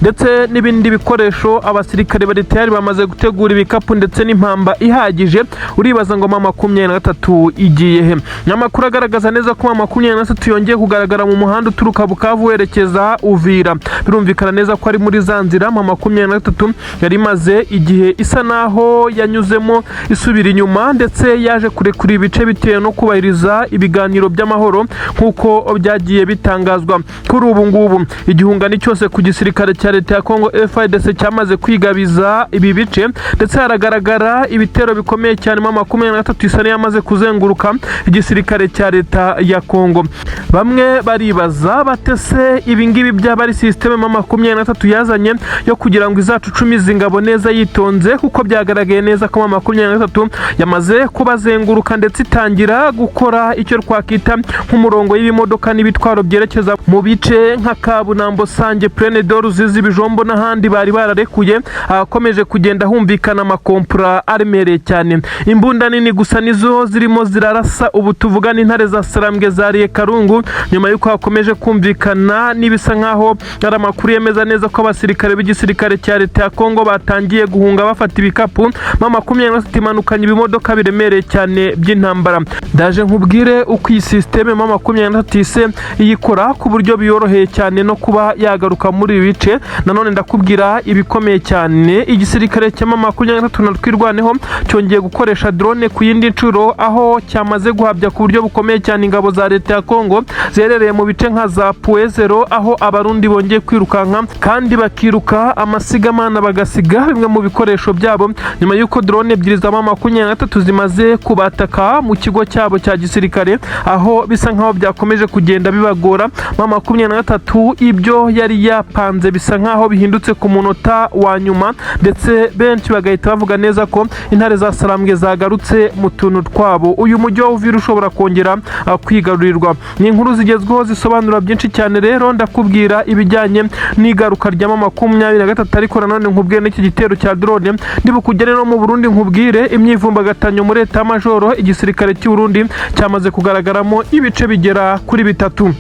Speaker 1: ndetse n'ibindi bikoresho. Abasirikare bari tayari, bamaze gutegura ibikapu ndetse n'impamba ihagije. Uribaza ngo M 23 igiye he? Ni amakuru agaragaza neza ko M 23 yongeye kugaragara mu muhanda uturuka Bukavu werekeza Uvira. Birumvikana neza ko ari muri za nzira M 23 yari imaze igihe isa naho yanyuzemo isubira inyuma, ndetse yaje kurekura ibice bitewe no kubahiriza ibiganiro by'amahoro nk'uko byagiye bitangazwa. Kuri ubu ngubu igihungani cyose ku gisirikare cya leta ya Congo FARDC cyamaze kwigabiza ibi bice, ndetse haragaragara ibitero bikomeye cyane. M 23 isa n'iyamaze kuzenguruka igisirikare cya leta ya Congo. Bamwe baribaza batese ibi ngibi byaba ari système M 23 yazanye yo kugira ngo izacucumize ingabo neza yitonze, kuko byagaragaye neza ko M 23 yamaze kubazenguruka, ndetse itangira gukora icyo twakwita nk'umurongo y'ibimodoka n'ibitwaro byerekeza mu bice nka Kabunambo, Sange, Plaine de Ruzizi, Bijombo n'ahandi bari bararekuye, ahakomeje kugenda humvikana amakompura aremereye cyane. Imbunda nini gusa nizo zirimo zirarasa ubu tuvugana. Intare za Sarambwe zariye Karungu nyuma y'uko hakomeje kumvikana n'ibisa nk'aho ari amakuru yemeza neza ko abasirikare b'igisirikare cya leta ya Kongo batangiye guhunga bafata ibikapu. M 23 imanukanye ibimodoka biremereye cyane by'intambara. Ndaje nkubwire uko iyi système M 23 ise iyikora ku buryo biyoroheye cyane no kuba yagaruka muri ibi bice. Nanone ndakubwira ibikomeye cyane. Igisirikare cya M 23 na Twirwaneho cyongeye gukoresha drone ku yindi nshuro, aho cyamaze guhabya ku buryo bukomeye cyane ingabo za leta ya Kongo ziherereye mu bice nka za Puezero, aho Abarundi bongeye kwirukanka kandi bakiruka amasigamana, bagasiga bimwe mu bikoresho byabo, nyuma y'uko drone ebyiri za M 23 zimaze kubataka mu kigo cyabo cya gisirikare, aho bisa nkaho byakomeje kugenda bibagora. M 23 ibyo yari yapanze bisa nkaho bihindutse ku munota wa nyuma, ndetse benshi bagahita bavuga neza ko intare za Sarambwe zagarutse mu tuntu twabo. Uyu mujyi wa Uvira ushobora kongera kwigarurirwa. Ni inkuru zigezweho zisobanura byinshi cyane. Rero ndakubwira ibijyanye n'igaruka rya M 23, ariko nanone nkubwire n'iki gitero cya drone. Ndibukugere no mu Burundi, nkubwire imyivumbagatanyo muri état major. Igisirikare cy'u Burundi cyamaze kugaragaramo ibice bigera kuri bitatu.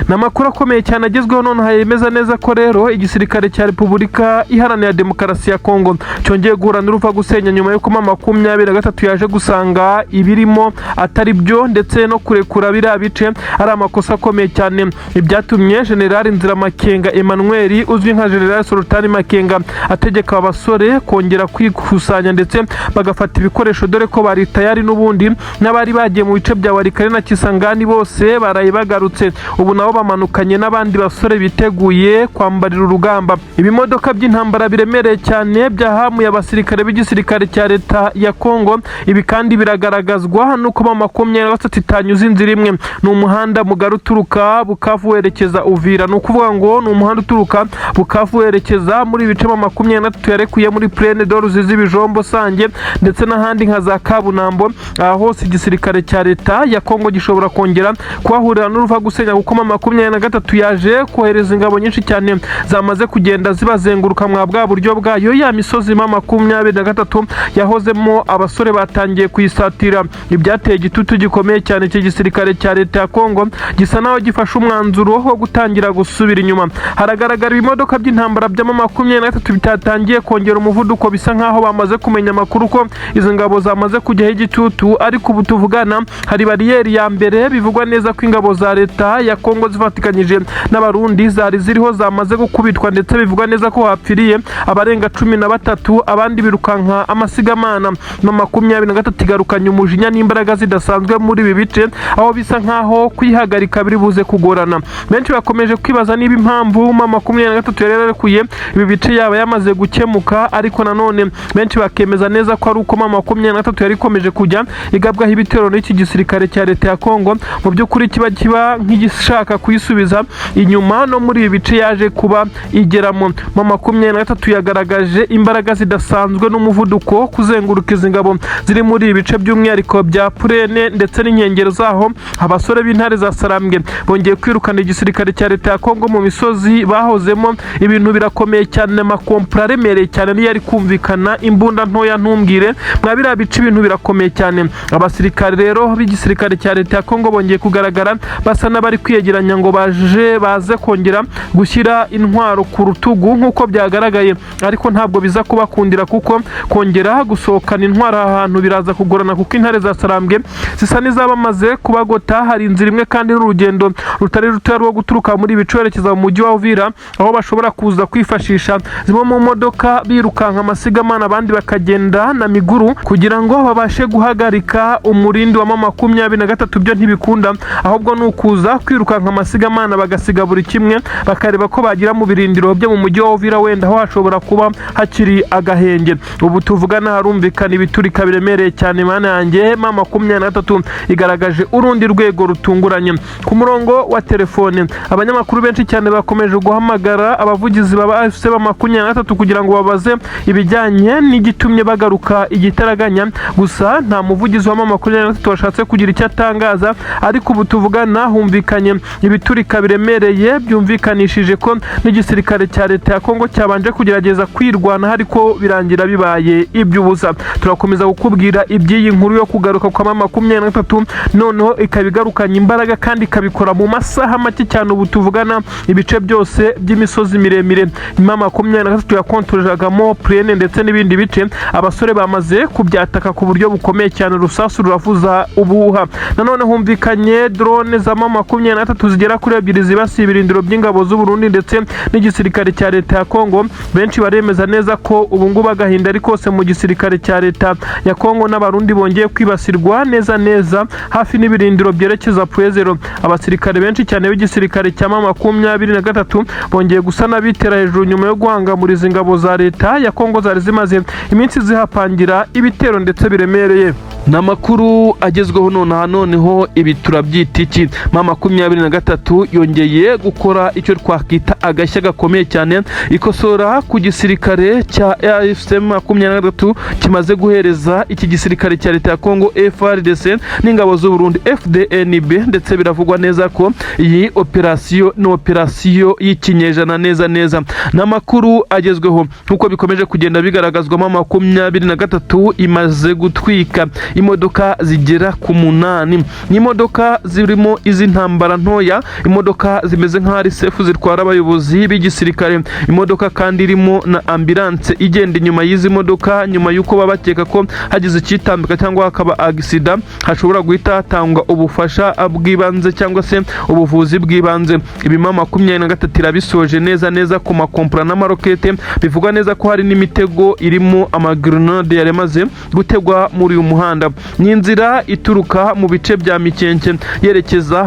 Speaker 1: Ni amakuru akomeye cyane agezweho nonaha yemeza neza ko rero igisirikare cya Repubulika Iharanira Demokarasi ya Kongo cyongeye guhura n'uruva gusenya, nyuma y'uko M 23 yaje gusanga ibirimo atari byo, ndetse no kurekura biriya bice ari amakosa akomeye cyane. Ibyatumye General Nziramakenga Emmanuel, uzwi nka General Sultani Makenga, ategeka abasore kongera kwikusanya ndetse bagafata ibikoresho, dore ko bari tayari n'ubundi. N'abari bagiye mu bice bya Walikale na Kisangani bose baraye bagarutse. Ubu nabo bamanukanye n'abandi basore biteguye kwambarira urugamba. Ibimodoka by'intambara biremereye cyane byahamuye abasirikare b'igisirikare cya leta ya Kongo. Ibi kandi biragaragazwa n'uko M 23 itanyuze inzira imwe. Ni umuhanda mugari uturuka Bukavu werekeza Uvira. Ni ukuvuga ngo ni umuhanda uturuka Bukavu werekeza muri ibice M 23 yarekuye, muri Plaine de Ruzizi, Bijombo, Sange, ndetse n'ahandi nka za Kabunambo. Aha hose igisirikare cya leta ya Kongo gishobora kongera kuhahurira n'uruva gusenya, kuko M 23 yaje kohereza ingabo nyinshi cyane zamaze kugenda zibazenguruka mwa bwa buryo bwayo. Ya misozi M 23 yahozemo, abasore batangiye kuyisatira, ibyateye igitutu gikomeye cyane iki gisirikare cya leta ya Kongo, gisa naho gifashe umwanzuro wo gutangira gusubira inyuma. Haragaragara ibimodoka by'intambara bya M 23 bitatangiye kongera umuvuduko, bisa nkaho bamaze kumenya amakuru ko izi ngabo zamaze kujyaho igitutu. Ariko ubu tuvugana hari bariyeri ya mbere bivugwa neza ko ingabo za leta ya Kongo. Kongo zifatikanyije n'Abarundi zari ziriho zamaze gukubitwa, ndetse bivugwa neza ko hapfiriye abarenga 13, abandi birukanka amasigamana. M23 igarukanye umujinya n'imbaraga zidasanzwe muri ibi bice, aho bisa nkaho kwihagarika biri buze kugorana. Benshi bakomeje kwibaza niba impamvu M23 yari yararekuye ibi bice yaba yamaze gukemuka, ariko nanone benshi bakemeza neza ko ari uko M23 yari ikomeje kujya igabwaho ibitero n'iki gisirikare cya leta ya Kongo, mu by'ukuri kiba nk'igishaka kuyisubiza inyuma no muri ibi bice yaje kuba igeramo. M23 yagaragaje imbaraga zidasanzwe n'umuvuduko kuzenguruka izi ngabo ziri muri ibi bice, by'umwihariko bya Purene ndetse n'inkengero zaho. Abasore b'intare za Sarambwe bongeye kwirukana igisirikare cya leta ya Kongo mu misozi bahozemo. Ibintu birakomeye cyane, amakompura aremereye cyane niyo ari kumvikana, imbunda ntoya ntumbwire mwa biriya bice, ibintu birakomeye cyane. Abasirikare rero b'igisirikare cya leta ya Kongo bongeye kugaragara basa n'abari kwiyegeranya ngo baje baze kongera gushyira intwaro ku rutugu nk'uko byagaragaye, ariko ntabwo biza kubakundira kuko kongera gusohokana intwaro aha hantu biraza kugorana, kuko intare za Sarambwe zisa n'izabamaze kubagota. Hari inzira imwe kandi n'urugendo rutari rutoya rwo guturuka muri ibi bice werekeza mu mujyi wa Uvira, aho bashobora kuza kwifashisha zimwe mu modoka birukanka amasigamana, abandi bakagenda na miguru kugira ngo babashe guhagarika umurindi wa M23. Byo ntibikunda, ahubwo ni ukuza kwirukanka amasigamana bagasiga buri kimwe, bakareba ko bagira mu birindiro byo mu mujyi wa Uvira, wenda aho hashobora kuba hakiri agahenge. Ubu tuvugana harumvikana ibiturika biremereye cyane. Mana yanjye, M23 igaragaje urundi rwego rutunguranye. Ku murongo wa telefone abanyamakuru benshi cyane bakomeje guhamagara abavugizi ba AFC M23 kugira ngo babaze ibijyanye n'igitumye bagaruka igitaraganya, gusa nta muvugizi wa M23 washatse kugira icyo atangaza. Ariko ubu tuvugana humvikanye ibiturika biremereye byumvikanishije ko n'igisirikare cya leta ya Kongo cyabanje kugerageza kwirwanaho, ariko birangira bibaye iby'ubusa. Turakomeza kukubwira iby'iyi nkuru yo kugaruka kwa M23, noneho ikaba igarukanye imbaraga kandi ikabikora mu masaha make cyane. Ubu tuvugana ibice byose by'imisozi miremire M23 yakontorejagamo Purene ndetse n'ibindi bice, abasore bamaze kubyataka ku buryo bukomeye cyane, urusasu ruravuza ubuhuha. Nanone humvikanye drone za M23 zigera kuri ebyiri zibasiye ibirindiro by'ingabo z'u Burundi ndetse n'igisirikare cya leta ya Kongo. Benshi baremeza neza ko ubu ngubu agahinda ari kose mu gisirikare cya leta ya Kongo n'Abarundi bongeye kwibasirwa neza neza hafi n'ibirindiro byerekeza Pwezero. Abasirikare benshi cyane b'igisirikare cya M23 bongeye gusa n'abitera hejuru nyuma yo guhangamuriza ingabo za leta ya Kongo zari zimaze iminsi zihapangira ibitero ndetse biremereye. Ni amakuru agezweho nonaha. Noneho ibi turabyita iki? M23 yongeye gukora icyo twakwita agashya gakomeye cyane, ikosora ku gisirikare cya AFC 23 kimaze guhereza iki gisirikare cya leta ya Kongo FARDC n'ingabo z'u Burundi FDNB, ndetse biravugwa neza ko iyi operasiyo ni operasiyo y'ikinyejana neza neza. Ni amakuru agezweho nk'uko bikomeje kugenda bigaragazwamo, 23 imaze gutwika imodoka zigera ku 8. Ni imodoka zirimo iz'intambara ntoya, imodoka zimeze nk'aho ari sefu zitwara abayobozi b'igisirikare, imodoka kandi irimo na ambulance igenda inyuma y'izi modoka, nyuma y'uko baba bakeka ko hagize icyitambika cyangwa hakaba accident hashobora guhita hatangwa ubufasha bw'ibanze cyangwa se ubuvuzi bw'ibanze. Ibi M23 irabisoje neza neza ku makompura n'amarokete. Bivugwa neza ko hari n'imitego irimo amagrenade yari amaze gutegwa muri uyu muhanda. Ni inzira ituruka mu bice bya Mikenke yerekeza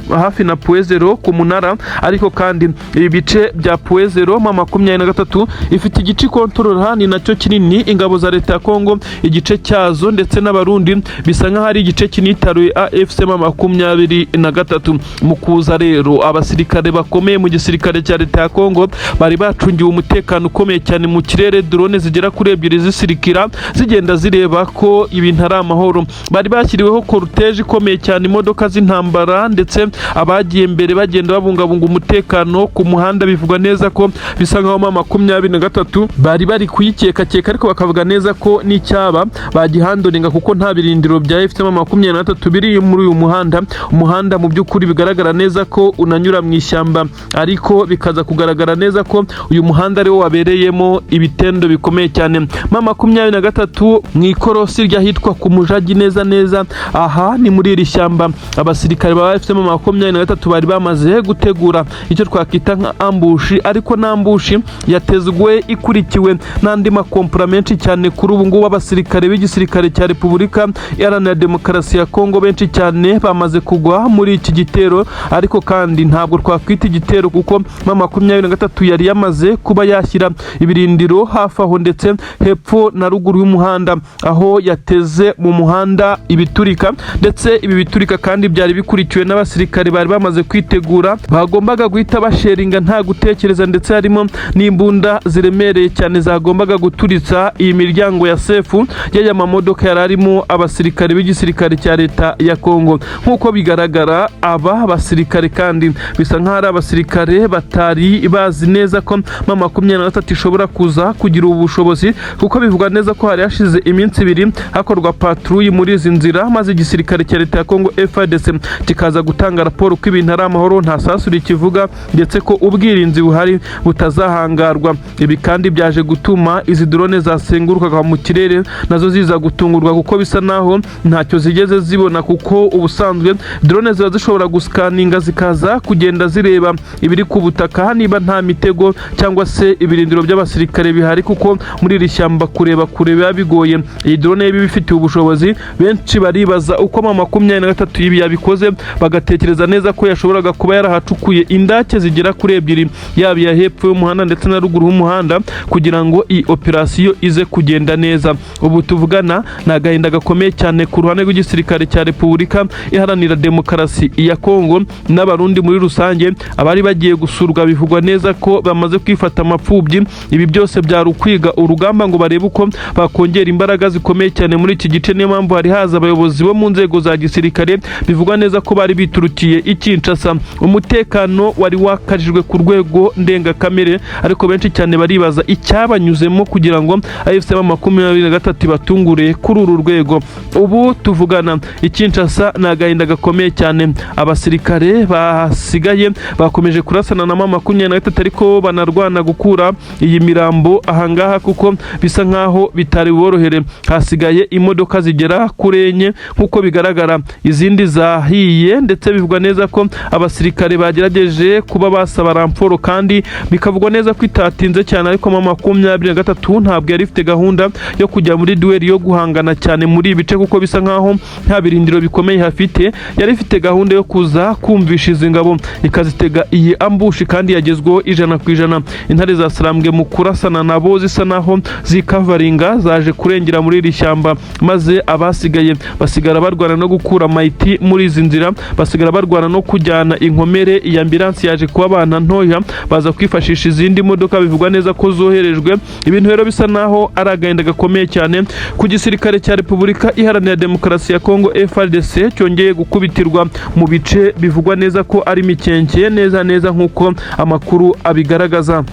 Speaker 1: hafi na Puezero ku munara. Ariko kandi ibi bice bya Puezero, M23 ifite igice ikontorora, ni nacyo kinini. Ingabo za leta ya Kongo igice cyazo ndetse n'Abarundi bisa nk'aho ari igice kinitaruye AFC M23. Mu kuza rero, abasirikare bakomeye mu gisirikare cya leta ya Kongo bari bacungiwe umutekano ukomeye cyane mu kirere, drone zigera kuri ebyiri zisirikira zigenda zireba ko ibintu ari amahoro. Bari bashyiriweho cortège ikomeye cyane, imodoka z'intambara, ndetse abagiye mbere bagenda babungabunga umutekano ku muhanda. Bivugwa neza ko bisa nkaho M23 bari bari kuyikekakeka, ariko bakavuga neza ko n'icyaba bagihandoringa, kuko nta birindiro bya AFC M23 biri muri uyu muhanda. Umuhanda mu by'ukuri bigaragara neza ko unanyura mu ishyamba, ariko bikaza kugaragara neza ko uyu muhanda ariwo wabereyemo ibitendo bikomeye cyane. M23 mu ikorosi ry'ahitwa ku Mujagi neza neza. Aha ni muri iri shyamba abasirikare ba AFC M23 bari bamaze gutegura icyo twakwita nka ambush, ariko na ambush yatezwe ikurikiwe n'andi makompura menshi cyane. Kuri ubu ngubu abasirikare b'igisirikare cya Repubulika Iharanira Demokarasi ya Kongo benshi cyane bamaze kugwa muri iki gitero, ariko kandi ntabwo twakwita igitero kuko M23 yari yamaze kuba yashyira ibirindiro hafi aho ndetse hepfo na ruguru y'umuhanda, aho yateze mu muhanda ibiturika. Ndetse ibi biturika kandi byari bikurikiwe n'abasirikare bari bamaze kwitegura, bagombaga guhita basheringa nta gutekereza, ndetse harimo n'imbunda ziremereye cyane zagombaga guturitsa iyi miryango ya safe y'aya mamodoka yari arimo abasirikare b'igisirikare cya leta ya Kongo. Nk'uko bigaragara, aba basirikare kandi bisa nk'aho ari abasirikare batari bazi neza ko M23 ishobora kuza kugira ubu bushobozi, kuko bivugwa neza ko hari hashize iminsi 2 hakorwa patrouille muri izi nzira, maze igisirikare cya leta ya Kongo FARDC kikaza gutanga raporo ko ibintu ari amahoro, nta sasu rikivuga, ndetse ko ubwirinzi buhari butazahangarwa. Ibi kandi byaje gutuma izi drone zasengurukaga mu kirere nazo ziza gutungurwa, kuko bisa naho ntacyo zigeze zibona, kuko ubusanzwe drone ziba zishobora gusikaninga zikaza kugenda zireba ibiri ku butaka niba nta mitego cyangwa se ibirindiro by'abasirikare bihari, kuko muri iri shyamba kureba kure biba bigoye. Iyi drone iba ibifitiye ubushobozi. Benshi baribaza uko M23 ibi yabikoze, bagatekereza neza ko yashoboraga kuba yarahacukuye indake zigera kuri ebyiri, yaba iya hepfo y'umuhanda ndetse na ruguru y'umuhanda, kugira ngo iyi operasiyo ize kugenda neza. Ubu tuvugana ni agahinda gakomeye cyane ku ruhande rw'igisirikare cya Repubulika Iharanira Demokarasi ya Kongo n'Abarundi muri rusange. Abari bagiye gusurwa bivugwa neza ko bamaze kwifata amapfubyi. Ibi byose byari ukwiga urugamba ngo barebe uko bakongera imbaraga zikomeye cyane muri iki gice. Niyo mpamvu hari haza abayobozi bo mu nzego za gisirikare, bivugwa neza ko bari biturukiye i Kinshasa. Umutekano wari wakajijwe ku rwego ndengakamere, ariko benshi cyane baribaza icyabanyuzemo kugira ngo AFC M23 ibatungure kuri uru rwego. Ubu tuvugana i Kinshasa ni agahinda gakomeye cyane. Abasirikare basigaye bakomeje kurasana na M23, ariko banarwana gukura iyi mirambo ahangaha, kuko bisa nkaho bitari buborohere. Hasigaye imodoka zigera kuri enye nk'uko bigaragara, izindi zahiye, ndetse bivugwa neza ko abasirikare bagerageje kuba basaba renfort, kandi bikavugwa neza ko itatinze cyane. Ariko M23 ntabwo yari ifite gahunda yo kujya muri duel yo guhangana cyane muri ibi bice, kuko bisa nkaho nta birindiro bikomeye hafite. Yari ifite gahunda yo kuza kumvisha izi ngabo ikazitega iyi ambush, kandi yagezweho 100%. Intare za Sarambwe mu kurasana nabo zisa naho zikavaringa zaje kurengera muri iri shyamba, maze abasigaye basigara barwana no gukura mayiti muri izi nzira, basigara barwana no kujyana inkomere. Iyi ambulance yaje kuba abana ntoya, baza kwifashisha izindi modoka bivugwa neza ko zoherejwe. Ibintu rero bisa naho ari agahinda gakomeye cyane ku gisirikare cya Repubulika Iharanira Demokarasi ya Kongo FARDC, cyongeye gukubitirwa mu bice bivugwa neza ko ari Mikenke neza neza nk'uko amakuru abigaragaza.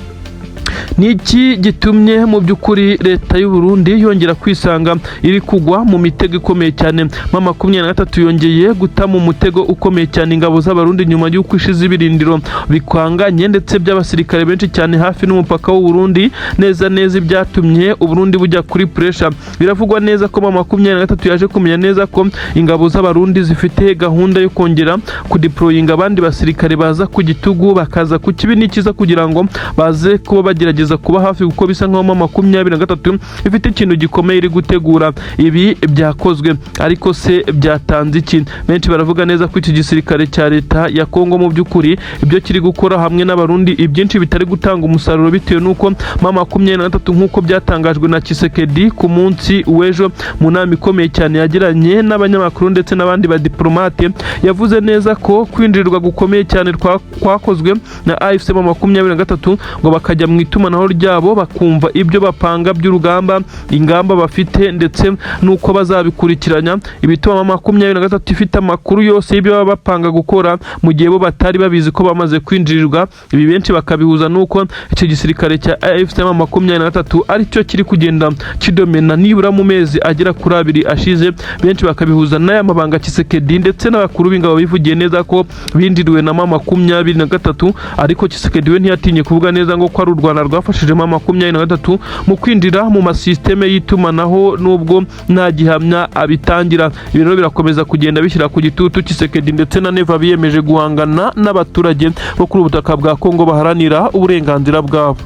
Speaker 1: Ni iki gitumye mu by'ukuri leta y'u Burundi yongera kwisanga iri kugwa mu mitego ikomeye cyane? M23 yongeye guta mu mutego ukomeye cyane ingabo z'Abarundi nyuma y'uko ishize ibirindiro bikanganye ndetse by'abasirikare benshi cyane hafi n'umupaka w'u Burundi neza neza, ibyatumye u Burundi bujya kuri pressure. Biravugwa neza ko M23 yaje kumenya neza ko ingabo z'Abarundi zifite gahunda yo kongera kudeployinga abandi basirikare baza ku gitugu, bakaza ku kibi n'ikiza, kugira ngo baze kuba bagerageza kuba hafi, kuko bisa nkaho M23 ifite ikintu gikomeye iri gutegura. Ibi byakozwe, ariko se byatanze iki? Benshi baravuga neza ko iki gisirikare cya leta ya Kongo mu by'ukuri ibyo kiri gukora hamwe n'Abarundi ibyinshi bitari gutanga umusaruro, bitewe n'uko M23, nk'uko byatangajwe na Tshisekedi ku munsi w'ejo mu nama ikomeye cyane yagiranye n'abanyamakuru ndetse n'abandi badiplomate, yavuze neza ko kwinjirirwa gukomeye cyane kwakozwe na AFC M23, ngo bakajya mu itumanaho ryabo bakumva ibyo bapanga by'urugamba, ingamba bafite ndetse n'uko bazabikurikiranya, ibituma M23 ifite amakuru yose y'ibyo baba bapanga gukora mu gihe bo batari babizi ko bamaze kwinjirirwa. Ibi benshi bakabihuza n'uko icyo gisirikare cya AFC M23 aricyo kiri kugenda kidomena nibura mu mezi agera kuri 2 ashize. Benshi bakabihuza n'aya mabanga Tshisekedi ndetse n'abakuru b'ingabo bivugiye neza ko binjiriwe na M23, ariko Tshisekedi we ntiyatinye kuvuga neza ngo ko ari u Rwanda rwafashe bwafashije M23 mu kwinjira mu masisiteme y'itumanaho, nubwo nta gihamya abitangira. Ibi rero birakomeza kugenda bishyira ku gitutu Tshisekedi ndetse na Neva biyemeje guhangana n'abaturage bo kuri ubutaka bwa Kongo baharanira uburenganzira bwabo.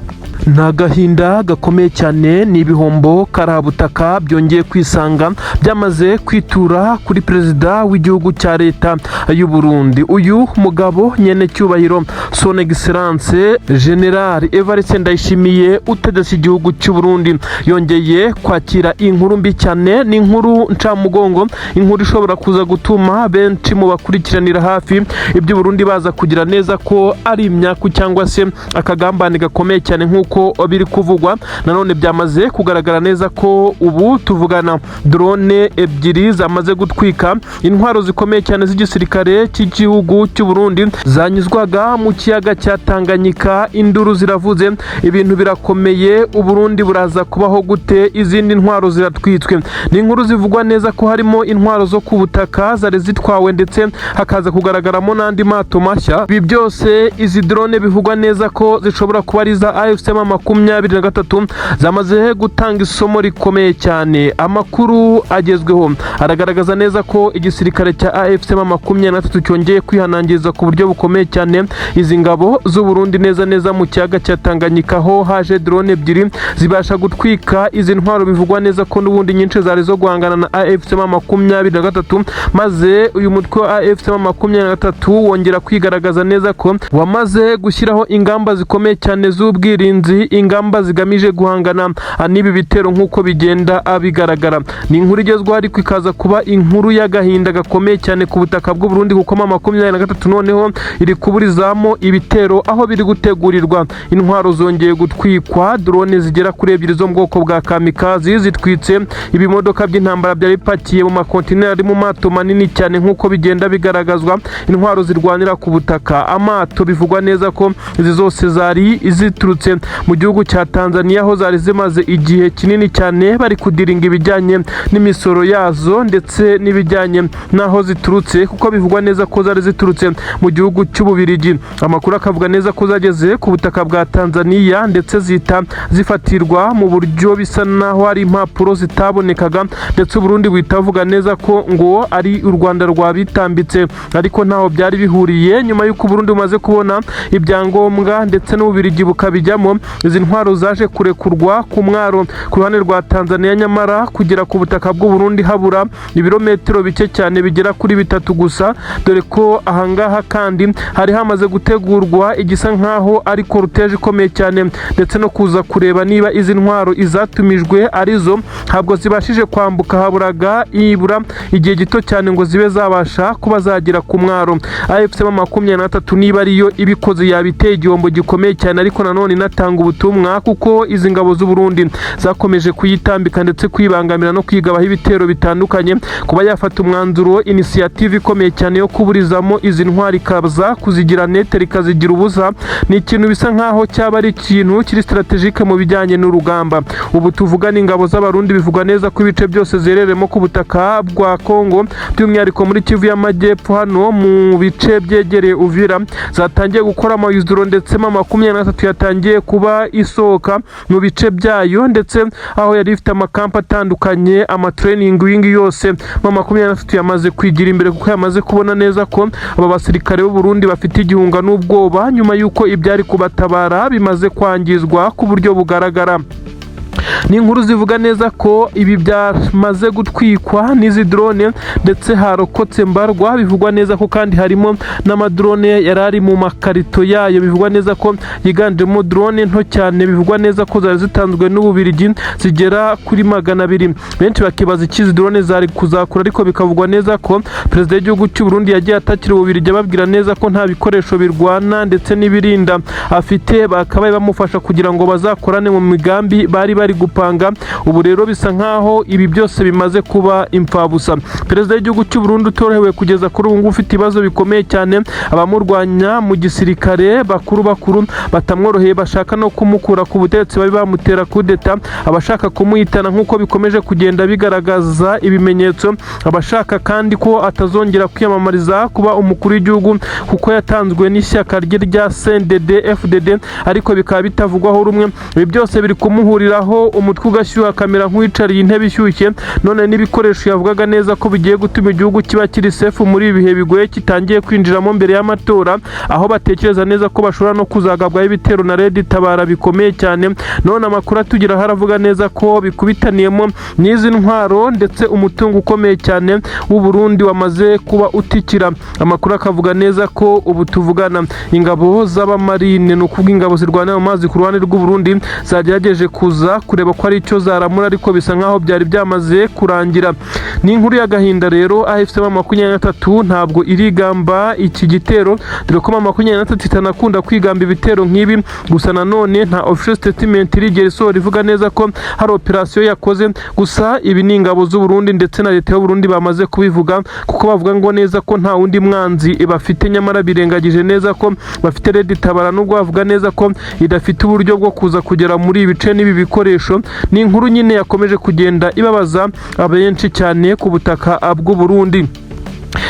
Speaker 1: Ni agahinda gakomeye cyane, ni ibihombo karabutaka byongeye kwisanga byamaze kwitura kuri perezida w'igihugu cya leta y'u Burundi. Uyu mugabo nyene cyubahiro, Son Excellence General Evariste Ndayishimiye, utegetse igihugu cy'u Burundi, yongeye kwakira inkuru mbi cyane. Ni inkuru ncamugongo, inkuru ishobora kuza gutuma benshi mu bakurikiranira hafi iby'u Burundi baza kugira neza ko ari imyaku cyangwa se akagambane gakomeye cyane nk'uko biri kuvugwa. Nanone byamaze kugaragara neza ko ubu tuvugana drone ebyiri zamaze gutwika intwaro zikomeye cyane z'igisirikare cy'igihugu cy'u Burundi zanyuzwaga mu kiyaga cya Tanganyika. Induru ziravuze, ibintu birakomeye. U Burundi buraza kubaho gute? Izindi ntwaro ziratwitswe. Ni inkuru zivugwa neza ko harimo intwaro zo ku butaka zari zitwawe, ndetse hakaza kugaragaramo n'andi mato mashya. Ibi byose, izi drone bivugwa neza ko zishobora kuba ari iza AFC M23, zamaze gutanga isomo rikomeye cyane. Amakuru agezweho aragaragaza neza ko igisirikare cya AFC M23 cyongeye kwihanangiriza ku buryo bukomeye cyane izi ngabo z'u Burundi neza neza mu kiyaga cya Tanganyika, aho haje drone ebyiri zibasha gutwika izi ntwaro bivugwa neza ko n'ubundi nyinshi zari zo guhangana na AFC M23. Maze uyu mutwe wa AFC M23 wongera kwigaragaza neza ko wamaze gushyiraho ingamba zikomeye cyane z'ubwirinzi, ingamba zigamije guhangana n'ibi bitero nk'uko bigenda bigaragara. Ni inkuru igezweho, ariko ikaza kuba inkuru y'agahinda gakomeye cyane ku butaka bw'u Burundi, kuko M23 noneho iri kuburizamo ibitero aho biri gutegurirwa. Intwaro zongeye gutwikwa, drone zigera kuri ebyiri zo mu bwoko bwa kamikazi zitwitse ibimodoka by'intambara byari bipakiye mu makontineri ari mu mato manini cyane nk'uko bigenda bigaragazwa. Intwaro zirwanira ku butaka, amato, bivugwa neza ko izi zose zari ziturutse mu gihugu cya Tanzania, aho zari zimaze igihe kinini cyane bari kudiringa ibijyanye n'imisoro yazo ndetse n'ibijyanye n'aho ziturutse, kuko bivugwa neza ko zari ziturutse mu gihugu cy'Ububirigi. Amakuru akavuga neza ko zageze ku butaka bwa Tanzania ndetse zihita zifatirwa mu buryo bisa naho hari impapuro zitabonekaga, ndetse Uburundi buhita buvuga neza ko ngo ari u Rwanda rwabitambitse, ariko ntaho byari bihuriye. Nyuma y'uko Uburundi bumaze kubona ibyangombwa ndetse n'Ububirigi bukabijyamo, izi ntwaro zaje kurekurwa ku mwaro ku ruhande rwa Tanzania, nyamara kugera ku butaka bw'u Burundi habura ibirometero bike cyane bigera kuri 3 gusa, dore ko ahangaha kandi hari hamaze gutegurwa igisa nkaho ari cortège ikomeye cyane, ndetse no kuza kureba niba izi ntwaro izatumijwe arizo. Ntabwo zibashije kwambuka, haburaga ibura igihe gito cyane ngo zibe zabasha kuba zagera ku mwaro. AFC M23 niba ariyo ibikoze yabiteye igihombo gikomeye cyane, ariko nanone inatanga ubutumwa, kuko izi ngabo z'u Burundi zakomeje kuyitambika ndetse kwibangamira no kwigabaho ibitero bitandukanye. Kuba yafata umwanzuro, initiative ikomeye cyane yo kuburizamo izi ntwari, ikaza kuzigira neutre, ikazigira ubusa, ni ikintu bisa nkaho cyaba ari ikintu kiri stratégique mu bijyanye n'urugamba. Ubu tuvugana, ingabo z'Abarundi bivugwa neza ko ibice byose zereremo ku butaka bwa Kongo, by'umwihariko muri Kivu y'Amajyepfo, hano mu bice byegereye Uvira, zatangiye gukora amayuzuro, ndetse M23 yatangiye kuba isohoka mu bice byayo, ndetse aho yari ifite amakampa atandukanye, ama training wing yose, M23 yamaze kwigira imbere, kuko yamaze kubona neza ko aba basirikare b'u Burundi bafite igihunga n'ubwoba nyuma y'uko ibyari kubatabara bimaze kwangizwa ku buryo bugaragara. Ni inkuru zivuga neza ko ibi byamaze gutwikwa n'izi drone, ndetse harokotse mbarwa. Bivugwa neza ko kandi harimo n'amadrone yari ari mu makarito yayo, bivugwa neza ko yiganjemo drone nto cyane, bivugwa neza ko zari zitanzwe n'Ububirigi, zigera kuri 200. Benshi bakibaza icyo izi drone zari kuzakura, ariko bikavugwa neza ko perezida w'igihugu cy'u Burundi yagiye atakira Ububirigi, ababwira neza ko nta bikoresho birwana ndetse n'ibirinda afite, bakabaye bamufasha kugira ngo bazakorane mu migambi bari bari. gupanga. Ubu rero bisa nkaho ibi byose bimaze kuba imfabusa. Perezida w'igihugu cy'u Burundi utorohewe kugeza kuri ubu ngubu, ufite ibibazo bikomeye cyane, abamurwanya mu gisirikare bakuru bakuru batamworoheye, bashaka no kumukura ku butegetsi, babe bamutera kudeta, abashaka kumuhitana nk'uko bikomeje kugenda bigaragaza ibimenyetso, abashaka kandi ko atazongera kwiyamamariza kuba umukuru w'igihugu kuko yatanzwe n'ishyaka rye rya CNDD FDD, ariko bikaba bitavugwaho rumwe. Ibi byose biri kumuhuriraho, umutwe ugashyuha, akamera nk'uwicariye intebe ishyushye. None n'ibikoresho yavugaga neza ko bigiye gutuma igihugu kiba kiri safe muri ibi bihe bigoye kitangiye kwinjiramo mbere y'amatora, aho batekereza neza ko bashobora no kuzagabwaho ibitero na Red Tabara bikomeye cyane. None amakuru atugeraho aravuga neza ko bikubitaniyemo n'izi ntwaro ndetse umutungo ukomeye cyane w'u Burundi wamaze kuba utikira. Amakuru akavuga neza ko ubu tuvugana ingabo z'abamarine, ni ukuvuga ingabo zirwanira mu mazi ku ruhande rw'u Burundi, zagerageje kuza kureba ko ari icyo zaramura, ariko bisa nkaho byari byamaze kurangira. Ni inkuru y'agahinda rero. AFC M23 ntabwo irigamba iki gitero, dore ko M23 itanakunda kwigamba ibitero nk'ibi. Gusa nanone nta official statement irigera isohora ivuga neza ko hari operasiyo yakoze. Gusa ibi ni ingabo z'u Burundi ndetse na leta y'u Burundi bamaze kubivuga, kuko bavuga ngo neza ko nta wundi mwanzi bafite, nyamara birengagije neza ko bafite Red Tabara, nubwo bavuga neza ko idafite uburyo bwo kuza kugera muri ibi bice n'ibi bikoresho. Ni inkuru nyine yakomeje kugenda ibabaza abenshi cyane ku butaka bw'u Burundi.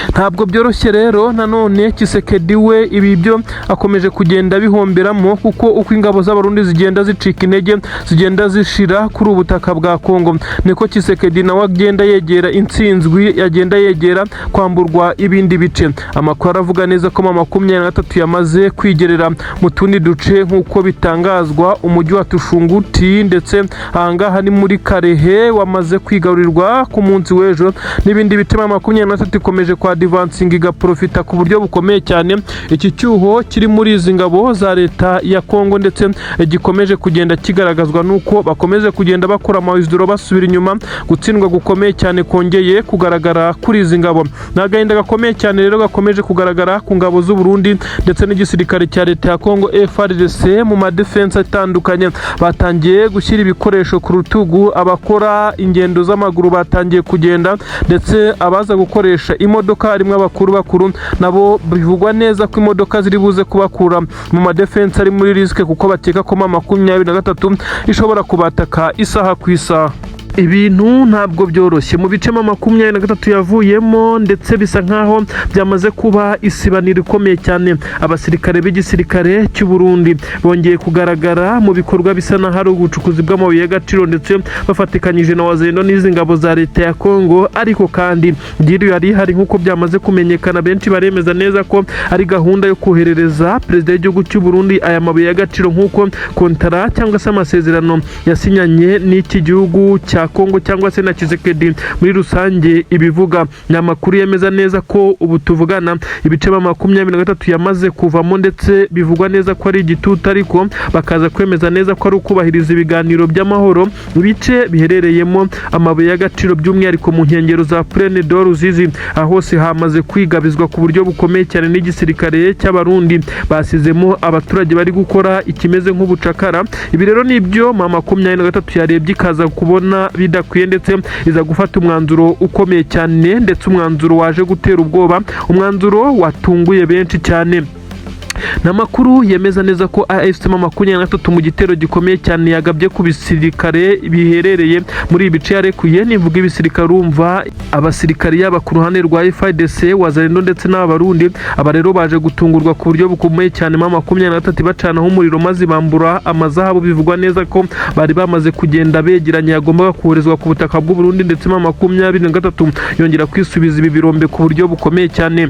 Speaker 1: Ntabwo byoroshye rero. Nanone Tshisekedi we ibi byo akomeje kugenda bihomberamo, kuko uko ingabo z'Abarundi zigenda zicika intege, zigenda zishira kuri ubu butaka bwa Kongo, niko Tshisekedi nawe agenda yegera intsinzwi, agenda yegera kwamburwa ibindi bice. Amakuru aravuga neza ko M23 yamaze kwigerera mu tundi duce, nk'uko bitangazwa umujyi wa Tushunguti, ndetse ahangaha ni muri Kalehe, wamaze kwigarurirwa ku munsi w'ejo n'ibindi bice. M23 ikomeje kwa advancing, igaprofita ku buryo bukomeye cyane iki cyuho kiri muri izi ngabo za leta ya Kongo, ndetse gikomeje kugenda kigaragazwa nuko bakomeje kugenda bakora amawizidoro basubira inyuma. Gutsindwa gukomeye cyane kongeye kugaragara kuri izi ngabo. Ni agahinda gakomeye cyane rero gakomeje kugaragara ku ngabo z'u Burundi ndetse n'igisirikare cya leta ya Kongo FARDC. Mu madefense atandukanye batangiye gushyira ibikoresho ku rutugu, abakora ingendo z'amaguru batangiye kugenda, ndetse abaza gukoresha imodoka harimo abakuru bakuru, nabo bivugwa neza ko imodoka ziri buze kubakura mu madefense ari muri risque, kuko bakeka ko M23 ishobora kubataka isaha ku isaha. Ibintu ntabwo byoroshye mu bice M23 yavuyemo, ndetse bisa nkaho byamaze kuba isibaniro ikomeye cyane. Abasirikare b'igisirikare cy'u Burundi bongeye kugaragara mu bikorwa bisa n'aho ari ubucukuzi bw'amabuye y'agaciro, ndetse bafatikanyije na Wazalendo n'izi ngabo za leta ya Kongo. Ariko kandi deal yari ihari, nk'uko byamaze kumenyekana, benshi baremeza neza ko ari gahunda yo koherereza perezida w'igihugu cy'u Burundi aya mabuye y'agaciro, nk'uko kontara cyangwa se amasezerano yasinyanye n'iki gihugu cya Kongo cyangwa se na Tshisekedi muri rusange ibivuga. Ni amakuru yemeza neza ko ubu tuvugana ibice M23 yamaze kuvamo, ndetse bivugwa neza ko ari igitutu, ariko bakaza kwemeza neza ko ari ukubahiriza ibiganiro by'amahoro. Ibice biherereyemo amabuye y'agaciro, by'umwihariko mu nkengero za Plaine de Ruzizi, aho hose hamaze kwigabizwa ku buryo bukomeye cyane n'igisirikare cy'Abarundi. Basizemo abaturage bari gukora ikimeze nk'ubucakara. Ibi rero nibyo M23 yarebye ikaza kubona bidakwiye, ndetse iza gufata umwanzuro ukomeye cyane, ndetse umwanzuro waje gutera ubwoba, umwanzuro watunguye benshi cyane. Ni amakuru yemeza neza ko AFC M23 mu gitero gikomeye cyane yagabye ku bisirikare biherereye muri ibi bice yarekuye. Nivuga ibisirikare urumva abasirikare yaba ku ruhande rwa FARDC, Wazalendo ndetse n'Abarundi. Aba rero baje gutungurwa ku buryo bukomeye cyane, M23 bacanaho umuriro maze bambura amazahabu bivugwa neza ko bari bamaze kugenda begeranya, yagombaga koherezwa ku butaka bw'u Burundi, ndetse M23 yongera kwisubiza ibi birombe ku buryo bukomeye cyane.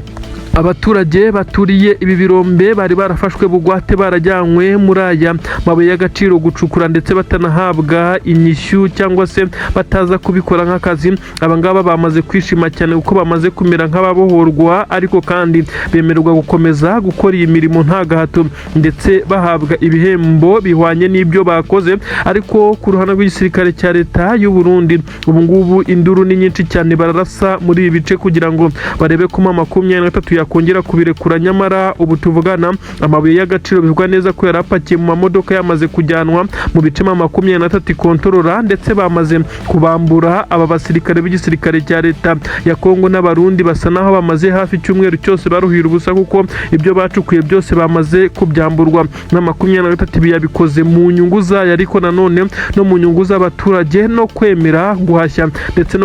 Speaker 1: Abaturage baturiye ibi birombe bari barafashwe bugwate, barajyanywe muri aya mabuye y'agaciro gucukura, ndetse batanahabwa inyishyu cyangwa se bataza kubikora nk'akazi. Aba ngaba bamaze kwishima cyane kuko bamaze kumera nk'ababohorwa, ariko kandi bemererwa gukomeza gukora iyi mirimo nta gahato, ndetse bahabwa ibihembo bihwanye n'ibyo bakoze. Ariko ku ruhande rw'igisirikare cya leta y'u Burundi, ubu ngubu induru ni nyinshi cyane, bararasa muri ibi bice kugira ngo barebe ko M23 yakongera kubirekura. Nyamara ubu tuvugana, amabuye y'agaciro bivugwa neza ko yari apakiye mu mamodoka yamaze kujyanwa mu bice M23 ikontorora, ndetse bamaze kubambura. Aba basirikare b'igisirikare cya leta ya Kongo n'Abarundi basa naho bamaze hafi icyumweru cyose baruhira ubusa, kuko ibyo bacukuye byose bamaze kubyamburwa na 23. Ibi yabikoze mu nyungu zayo, ariko nanone no mu nyungu z'abaturage, no kwemera guhashya ndetse no